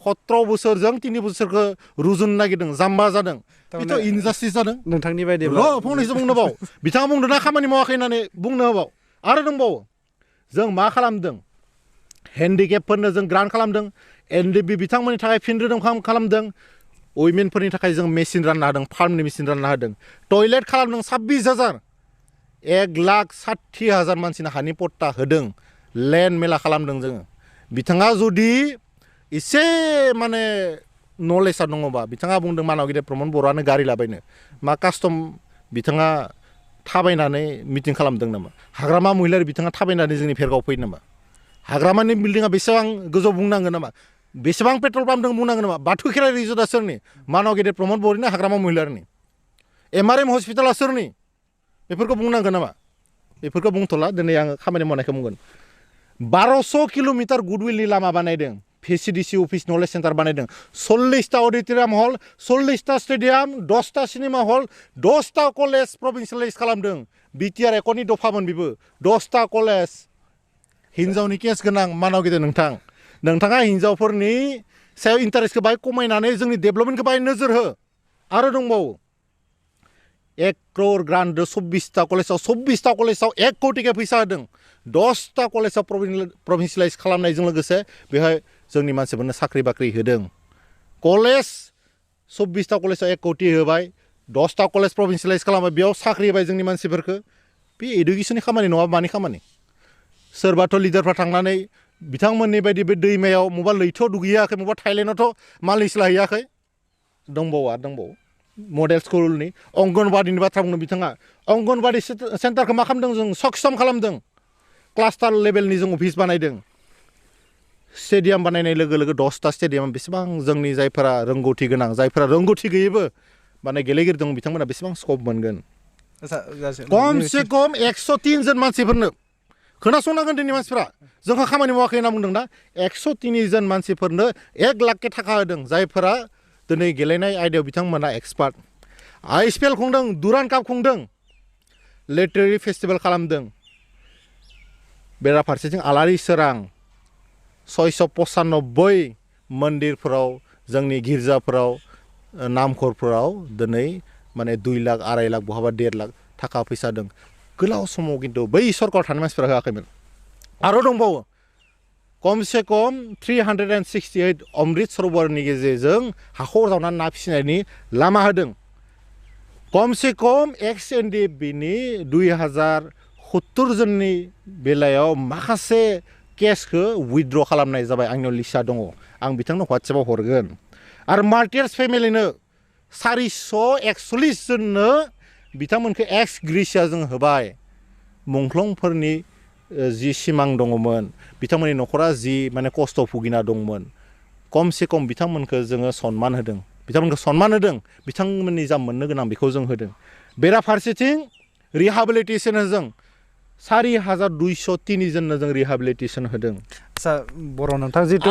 17 बोसोरजों 3 बोसोरखौ रुजुनो नागिरदों जाम्बा जादों बेथ' इनजास्टिस जादों नोंथांनि बायदिब्ला फंनैसो बुंनो बाव बिथाङा बुंदों ना खामानि मावाखै होननानै बुंनो होबाव आरो दंबावो जों मा खालामदों हेन्डिकेपफोरनो जों ग्रान्ट खालामदों एनडिबि बिथांमोननि थाखाय फिन रोदोम खालामदों उइमेनफोरनि थाखाय जों मेसिन रानना होदों फार्मनि मेसिन रानना होदों टयलेट खालामदों 26,000 1,60,000 मानसिनो हानि पट्टा होदों लेन्ड मेला खालामदों जोङो बिथाङा जुदि एसे माने नलेजआ दङबा बिथाङा बुंदों मानाव गिदिर प्रमद बर'आनो गारि लाबायनो मा कास्टम बिथाङा थाबायनानै मिटिं खालामदों नामा हाग्रामा महिलारि बिथाङा थाबायनानै जोंनि भेरगाव फैयो नामा हाग्रामानि बिल्डिङा बेसेबां गोजौ बुंनांगोन नामा बेसेबां पेट्रल पाम्प दं बुंनांगोन नामा बाथौ खेराइ रिजर्टआ सोरनि मानाव गिदिर प्रमद बर'नि हाग्रामा महिलारिनि MRM हस्पिटाला सोरनि बेफोरखौ बुंनांगोन नामा बेफोरखौ बुंथ'ला दिनै आङो खामानि मावनायखौ बुंगोन 1200 किल'मिटार गुडविलनि लामा बानायदों VCDC अफिस नलेज सेन्टार बानायदों 40टा अडिटोरियाम हल 40टा स्टेडियाम 10टा सिनेमा हल 10टा कलेज प्रभिन्सियेलाइज खालामदों BTR एकर्डनि दफामोन बेबो 10टा कलेज हिन्जावनि केस गोनां मानाव गिदिर नोंथाङा हिन्जावफोरनि सायाव इन्टारेस्टखौ बाहाय खमायनानै जोंनि डेभेलपमेन्टखौ बाहाय नोजोर हो आरो दंबावो 1 crore ग्रान्ट 24टा कलेजाव 1 कोटिके फैसा होदों 10टा कलेजाव प्रभिन्सियेलाइज खालामनायजों लोगोसे बेहाय जोंनि मानसिफोरनो साख्रि बाख्रि होदों कलेज 24टा कलेजाव 1 कोटि होबाय 10टा कलेज प्रभिन्सियेलाइज खालामबाय बेयाव साख्रि होबाय जोंनि मानसिफोरखौ बे इडुकेसननि खामानि नङा मानि खामानि सोरबाथ' लिडारफ्रा थांनानै बिथांमोननि बायदि बे दैमायाव मबा लैथोआव दुगैयाखै मबा थाइलेन्डआवथ' मालयसिया हैयाखै दंबावो मडेल स्कुलनि अंगनबादिनि बाथ्रा बुंनो बिथाङा अंगनबादि सेन्टारखौ मा खालामदों जों सक्षम खालामदों क्लास्टार लेभेलनि जों अफिस बानायदों स्टेडियाम बानायनाय लोगो लोगो 10टा स्टेडियाम बेसेबां जोंनि जायफोरा रोंगौथि गोनां जायफोरा रोंगौथि गैयैबो माने गेलेगिरि दं बिथांमोना बेसेबां स्कप मोनगोन कमसे कम 103 जन मानसिफोरनो खोनासंनांगोन दिनै मानसिफ्रा जोंहा खामानि मावाखै होनना बुंदों ना 103 जन मानसिफोरनो 1 लाख थाखा होदों जायफोरा दिनै गेलेनाय आयदायाव बिथांमोना एक्सपार्ट ISPL खुंदों दुरान काप खुंदों लिटारेरि फेस्टिभेल खालामदों बेराफारसेथिं आलारि सोरां 695 मन्दिरफोराव जोंनि गिर्जाफोराव नामखरफोराव दिनै माने 2 लाख 2.5 लाख बहाबा 1.5 लाख थाखा फैसा दं गोलाव समाव खिन्थु बै सरकार थानाय मानसिफोरा होआखैमोन आरो दंबावो कमसे कम 368 अमृत सरोवरनि गेजेरजों हाखर जावनानै ना फिसिनायनि लामा होदों कमसे कम XNDFनि 2070 जननि बेलायाव माखासे केसखौ उइथड्र खालामनाय जाबाय आंनियाव लिस्टआ दङ आं बिथांनो WhatsAppआव हरगोन आरो मार्टियार्स फेमिलिनो 441 जननो बिथांमोनखौ एक्स ग्रेसिया जों होबाय मुंख्लंफोरनि जि सिमां दङमोन बिथांमोननि न'खरा जि माने खस्थ' भुगिना दंमोन कमसे कम बिथांमोनखौ जोङो सन्मान होदों बिथांमोननि जा मोननो गोनां बेखौ जों होदों बेराफारसेथिं रिहाबिलिटेसन होदों 4,203 जननो जों रिहाबिलिटेसन होदों आच्छा बर' नोंथां जितु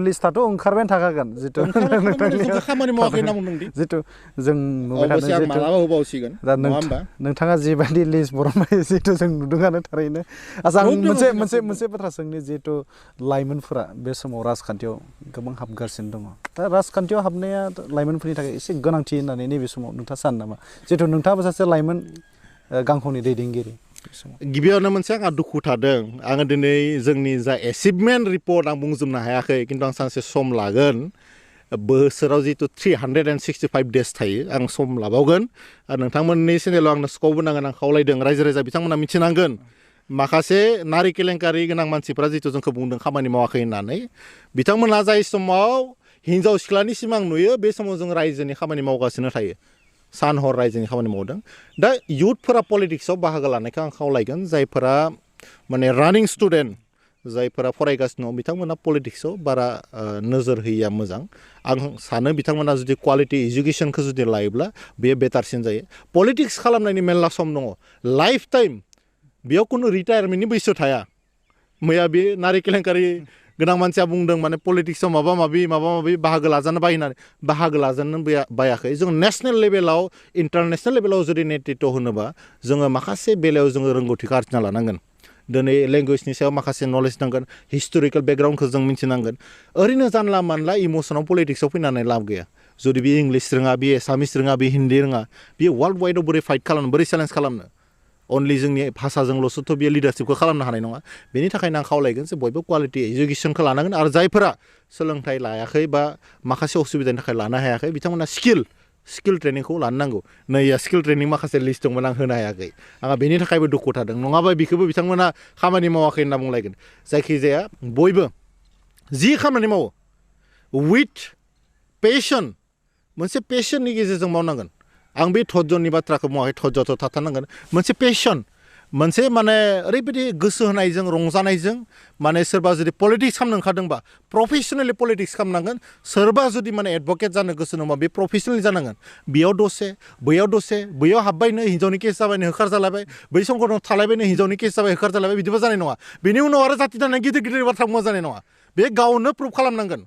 लिस्टआथ' ओंखारबाय थाखागोन जितु खामानि मावाखै होनना बुंदों जितु जों नुबाय थादों मालाबा होबावसिगोन नङा होमबा नोंथाङा जिबायदि लिस्ट बर'नाय जितु जों नुदोंआनो थारैनो आच्छा आं मोनसे बाथ्रा सोंनि जितु लाइमोनफोरा बे समाव राजखान्थियाव गोबां हाबगासिनो दङ दा राजखान्थियाव हाबनाया लाइमोनफोरनि थाखाय एसे गोनांथि होननानै नैबे समाव नोंथाङा सानो नामा जितु नोंथाङाबो सासे लाइमोन गांखौनि दैदेनगिरि गिबियावनो मोनसे आंहा दुखु थादों आङो दिनै जोंनि जा एचिभमेन्ट रिपर्ट आं बुंजोबनो हायाखै खिन्थु आं सानसे सम लागोन बोसोराव जितु 365 डेज थायो आं सम लाबावगोन आरो नोंथांमोननि चेनेलाव आंनो स्कप होनांगोन आं खावलायदों रायजो राजा बिथांमोना मिथिनांगोन माखासे नारि केलेंकारि गोनां मानसिफोरा जितु जोंखौ बुंदों खामानि मावाखै होननानै बिथांमोनहा जाय समाव हिन्जाव सिख्लानि सिमां नुयो बे समाव जों रायजोनि खामानि मावगासिनो थायो सान हर रायजोनि खामानि मावदों दा युथफोरा पलिटिक्सआव बाहागो लानायखौ आं खावलायगोन जायफोरा माने रानिं स्टुडेन्ट जायफोरा फरायगासिनो दं बिथांमोना पलिटिक्सआव बारा नोजोर होयिया मोजां आं सानो बिथांमोना जुदि क्वालिटि एजुकेसनखौ जुदि लायोब्ला बेयो बेटारसिन जायो पलिटिक्स खालामनायनि मेरला सम दङ लाइफ टाइम बेयाव खुनु रिटायारमेन्टनि बैसो थाया मैया बे नारि केलेंकारि गोनां मानसिया बुंदों माने पलिटिक्सआव माबा माबि बाहागो लाजानो बायनानै बाहागो लाजानो बायाखै जों नेशनेल लेभेलाव इन्टारनेशनेल लेभेलाव जुदि नेतृत्व होनोबा जोङो माखासे बेलायाव जोङो रोंगौथिखौ आरजिना लानांगोन दिनै लेंगुवेजनि सायाव माखासे नलेज नांगोन हिस्टरिकेल बेकग्राउन्डखौ जों मिथिनांगोन ओरैनो जानला मानला इमसनाव पलिटिक्सआव फैनानै लाब गैया जुदि बे इंलिस रोङा बे एसामिस रोङा बे हिन्दी रोङा बे वर्ल्ड वाइडआव बोरै फाइट खालामनो बोरै चेलेन्ज खालामनो अनलि जोंनि भाषाजोंल'सोथ' बेयो लिडारशिपखौ खालामनो हानाय नङा बेनि थाखायनो आं खावलायगोन जे बयबो क्वालिटि एजुकेसनखौ लानांगोन आरो जायफोरा सोलोंथाइ लायाखै बा माखासे असुबिदानि थाखाय लानो हायाखै बिथांमोना स्किल ट्रेनिंखौ लानो नांगौ नैया स्किल ट्रेनिं माखासे लिस्ट दंमोन आं होनो हायाखै आंहा बेनि थाखायबो दुखु थादों नङाबा बेखौबो बिथांमोना खामानि मावाखै होनना बुंलायगोन जायखिजाया बयबो जि खामानि मावो उइथ पेशन मोनसे पेशननि गेजेरजों मावनांगोन आं बे धज्जनि बाथ्राखौ बुङाखै धज्जथ' थाथारनांगोन मोनसे पेशन मोनसे माने ओरैबायदि गोसो होनायजों रंजानायजों माने सोरबा जुदि पलिटिक्स खालामनो ओंखारदोंबा प्रफेसनेलि पलिटिक्स खालामनांगोन सोरबा जुदि माने एडभकेट जानो गोसो दंबा बे प्रफेसनेलि जानांगोन बेयाव दसे बैयाव हाबबायनो हिन्जावनि केस जाबायनो होखार जालायबाय बै संगठनाव थालायबायनो हिन्जावनि केस जाबाय होखार जालायबाय बिदिबा जानाय नङा बेनि उनाव आरो जाति दानाय गिदिर बाथ्रा बुङा जानाय नङा बे गावनो प्रुभ खालामनांगोन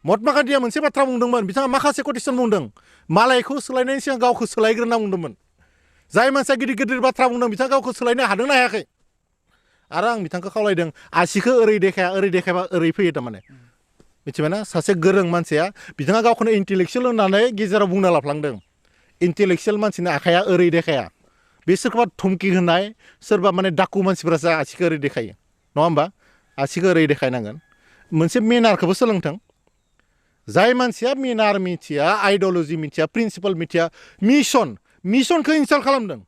महात्मा गान्धीया मोनसे बाथ्रा बुंदोंमोन बिथाङा माखासे कटेसन बुंदों मालायखौ सोलायनायनि सिगां गावखौ सोलायग्रोना बुंदोंमोन जाय मानसिया गिदिर बाथ्रा बुंदों बिथाङा गावखौ सोलायनो हादोंना हायाखै आरो आं बिथांखौ खावलायदों आसिखौ ओरै देखायबा ओरै फैयो थारमाने मिथिबायना सासे गोरों मानसिया बिथाङा गावखौनो इन्टेलेक्सुयेल होननानै गेजेराव बुंना लाफ्लांदों इन्टेलेक्सुयेल मानसिनि आखाइया ओरै देखाया बे सोरखौबा धमकि होनाय सोरबा माने डाकु मानसिफोरासो आसिखौ ओरै देखायो नङा होमबा आसिखौ ओरै देखायनांगोन मोनसे मेनारखौबो सोलोंथों जाय मानसिया मेनार मिथिया आइडिय'लजि मिथिया प्रिन्सिपाल मिथिया मिशनखौ इनस्टल खालामदों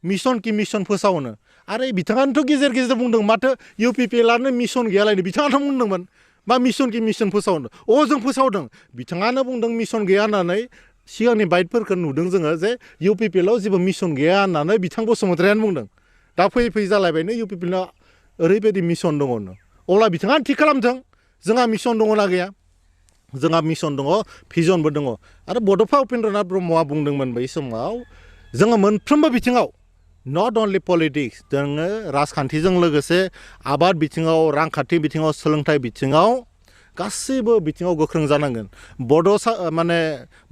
मिशन फोसावनो आरो बिथाङानोथ' गेजेर बुंदों माथो UPPLआनो मिशन गैयालायनो बिथाङाथ' बुंदोंमोन मा मिशन फोसावनो जों फोसावदों बिथाङानो बुंदों मिशन गैया होननानै सिगांनि बाइटफोरखौ नुदों जोङो जे UPPLआव जेबो मिशन गैया होननानै बिथां बसुमतारियानो बुंदों दा फैयै जालायबायनो UPPLआव ओरैबायदि मिशन दङनो अब्ला बिथाङा थिग खालामथों जोंहा मिशन दङना गैया जोंहा मिशन दङ भिजनबो दङ आरो बड'फा उपेन्द्रनाथ ब्रह्मआ बुंदोंमोन बै समाव जोङो मोनफ्रोमबो बिथिङाव नट अनलि पलिटिक्स जोङो राजखान्थिजों लोगोसे आबाद बिथिङाव रांखान्थि बिथिङाव सोलोंथाइ बिथिङाव गासैबो बिथिङाव गोख्रों जानांगोन बड'सा माने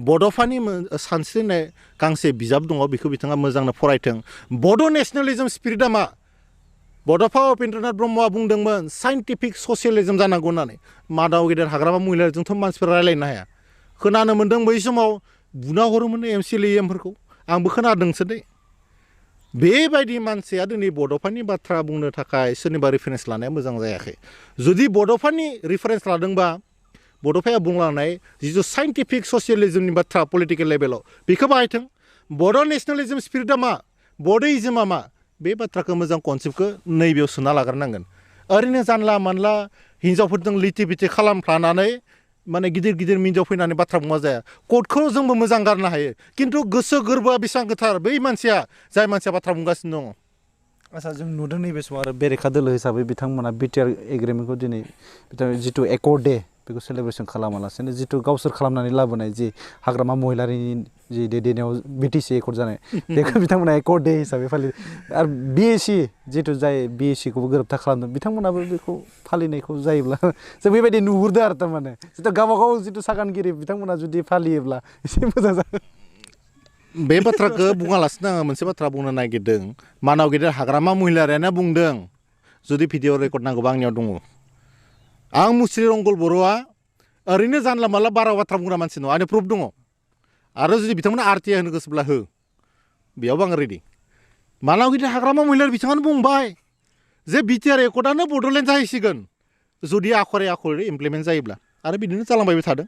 बड'फानि सानस्रिनाय गांसे बिजाब दङ बेखौ बिथाङा मोजांनो फरायथों बड' नेशनेलिजम स्पिरिटआ मा बड'फा उपेन्द्रनाथ ब्रह्मआ बुंदोंमोन साइन्टिफिक ससियेलिजम जानांगौ होननानै मादाव गेदेर हाग्रामा महिलाजोंथ' मानसिफोरा रायलायनो हाया खोनानो मोन्दों बै समाव बुना हरोमोन MCLA फोरखौ आंबो खोनादोंसो दे बेबायदि मानसिया दिनै बड'फानि बाथ्रा बुंनो थाखाय सोरनिबा रेफारेन्स लानाया मोजां जायाखै जुदि बड'फानि रेफारेन्स लादोंबा बड'फाया बुंलांनाय जिथु साइन्टिफिक ससियेलिजमनि बाथ्रा पलिटिकेल लेभेलाव बेखौ बाहायथों बड' नेशनेलिजम स्पिरिटआ मा बड'इजमा मा बे बाथ्राखौ मोजां कनसेप्टखौ नैबेयाव सोना लाग्रोनांगोन ओरैनो जानला मानला हिन्जावफोरजों लिथि बिथि खालामफ्लानानै माने गिदिर मिन्जाव फैनानै बाथ्रा बुङा जाया कटखौ जोंबो मोजां गारनो हायो खिन्थु गोसो गोरबोआ बेसेबां गोथार बै मानसिया जाय मानसिया बाथ्रा बुंगासिनो दङ आच्चा जों नुदों नैबे समाव आरो बेरेखा दोलो हिसाबै बिथांमोना बिटिआर एग्रिमेन्टखौ दिनै जिथु एकर्ड डे बेखौ सेलेब्रेसन खालामालासेनो जिथु गावसोर खालामनानै लाबोनाय जि हाग्रामा महिलारिनि जि दैदेननायाव BTC एकर्ड जानाय बेखौ बिथांमोना एकर्ड डे हिसाबै फालियो आरो BAC जिथु जाय BACखौबो गोरोबथा खालामदों बिथांमोनाबो बेखौ फालिनायखौ जायोब्ला जों बेबायदि नुहुरदों आरो थारमाने जिथु गावबागाव जिथु सागानगिरि बिथांमोना जुदि फालियोब्ला एसे मोजां जागोन बे बाथ्राखौ बुङालासिनो आङो मोनसे बाथ्रा बुंनो नागिरदों मानाव गेदेर हाग्रामा महिलारियानो बुंदों जुदि भिडिअ रेकर्ड नांगौबा आंनियाव दङ आं मुस्रि रंगल बर'आ ओरैनो जानला मानला बारा बाथ्रा बुंग्रा मानसि नङा आंनि प्रुफ दङ आरो जुदि बिथांमोना RTI होनो गोसोब्ला हो बेयावबो आं रेडि मानाव गेदेर हाग्रामा महिलारि बिथाङानो बुंबाय जे बिटिआर एकर्डआनो बड'लेण्ड जाहैसिगोन जुदि आखरै इमप्लिमेन्ट जायोब्ला आरो बिदिनो जालांबायबो थादों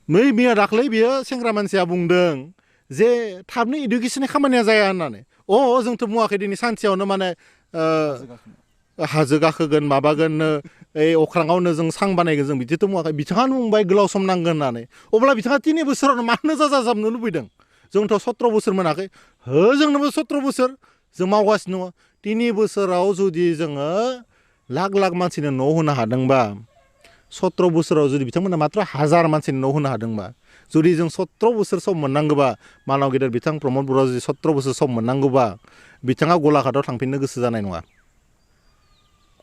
मैया दाख्लै बियो सेंग्रा मानसिया बुंदों जे थाबनो इडुकेसननि खामानिया जाया होननानै जोंथ' बुङाखै दिनै सानसेयावनो माने हाजो गाखोगोन माबागोननो अख्राङावनो जों सां बानायगोन जों बिदिथ' बुङाखै बिथाङानो बुंबाय गोलाव सम नांगोन होननानै अब्ला बिथाङा 3 बोसोरावनो मानो जाजाबनो लुबैदों जोंथ' 17 बोसोर मोनाखै जोंनोबो 17 बोसोर जों मावगासिनो दङ 3 बोसोराव जुदि जोङो लाख लाख मानसिनो न' होनो हादोंबा 17 बोसोराव जुदि बिथांमोना मात्र 1000 मानसिनो न' होनो हादोंबा जुदि जों 17 बोसोर सम मोननांगौबा मानाव गेदेर बिथां प्रमद बर'आ जुदि 17 बोसोर सम मोननांगौबा बिथाङा गलाघाटआव थांफिननो गोसो जानाय नङा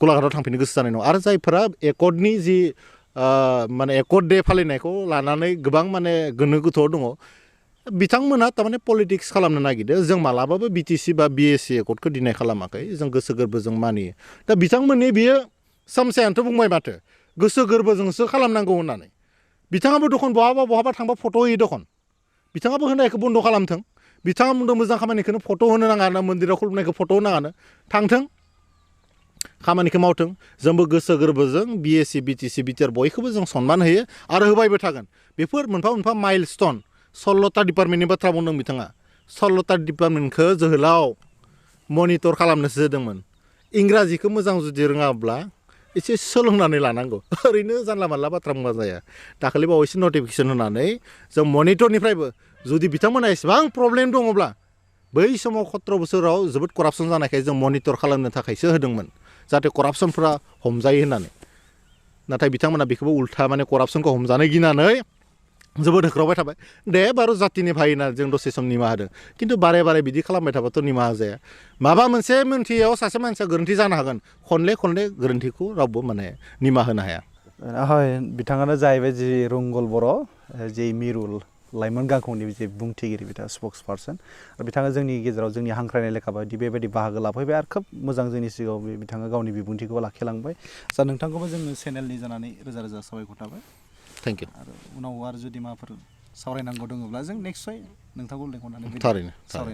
गलाघाटआव थांफिननो गोसो जानाय नङा आरो जायफोरा एकर्डनि जि माने एकर्ड डे फालिनायखौ लानानै गोबां माने गोनो गोथोआव दङ बिथांमोना थारमाने पलिटिक्स खालामनो नागिरदों जों मालाबाबो बिटिसि बा बिएससि एकर्डखौ डिनाय खालामाखै जों गोसो गोरबोजों मानियो दा बिथांमोननि बियो सामसायानोथ' बुंबाय माथो गोसो गोरबोजोंसो खालामनांगौ होननानै बिथाङाबो दखन बहाबा थांबा फट' होयो दखन बिथाङाबो होनायखौ बन्द' खालामथों बिथाङा बुंदों मोजां खामानिखौनो फट' होनो नाङा मन्दिराव खुलुमनायखौ फट' होनो नाङानो थांथों खामानिखौ मावथों जोंबो गोसो गोरबोजों बिएससि बिटिसि बिटिआर बयखौबो जों सनमान होयो आरो होबायबो थागोन बेफोर मोनफा मोनफा माइलस्टन 16ता डिपार्टमेन्टनि बाथ्रा बुंदों बिथाङा 16ता डिपार्टमेन्टखौ जोहोलाव मनिटर खालामनोसो होदोंमोन इंराजिखौ मोजां जुदि रोङाब्ला एसे सोलोंनानै लानांगौ ओरैनो जानला मानला बाथ्रा बुंबा जाया दाखालि बावैसो नटिफिकेसन होनानै जों मनिटरनिफ्रायबो जुदि बिथांमोना एसेबां प्रब्लेम दङब्ला बै समाव 17 बोसोराव जोबोद करापसन जानायखाय जों मनिटर खालामनो थाखायसो होदोंमोन जाहाथे करापसनफ्रा हमजायो होननानै नाथाय बिथांमोना बेखौबो उल्था माने करापसनखौ हमजानो गिनानै जोबोद होख्रावबाय थाबाय दे बारु जातिनि भाइ होनना जों दसे सम निमाहा होदों खिन्थु बारे बिदि खालामबाय थाबाथ' निमाहा जाया माबा मोनसे मोनथियाव सासे मानसिया गोरोन्थि जानो हागोन खनले गोरोन्थिखौ रावबो माने निमाहा होनो हाया हय बिथाङानो जाहैबाय जि रंगल बर' जि मिरु लाइमोन गांखंनि जे बुंथिगिरि बिथाङा स्पक्स पार्सन बिथाङा जोंनि गेजेराव जोंनि हांख्रायनाय लेखा बायदि बेबायदि बाहागो लाफैबाय आरो खोब मोजां जोंनि सिगाङाव बिथाङा गावनि बिबुंथिखौ लाखिलांबाय जा नोंथांखौबो जोङो चेनेलनि जानानै रोजा रोजा साबायखर थाबाय थेंक इउ आरो उनाव आरो जुदि माबाफोर सावरायनांगौ दङब्ला जों निस्सय नोंथांखौ लिंहरनानै थारैनो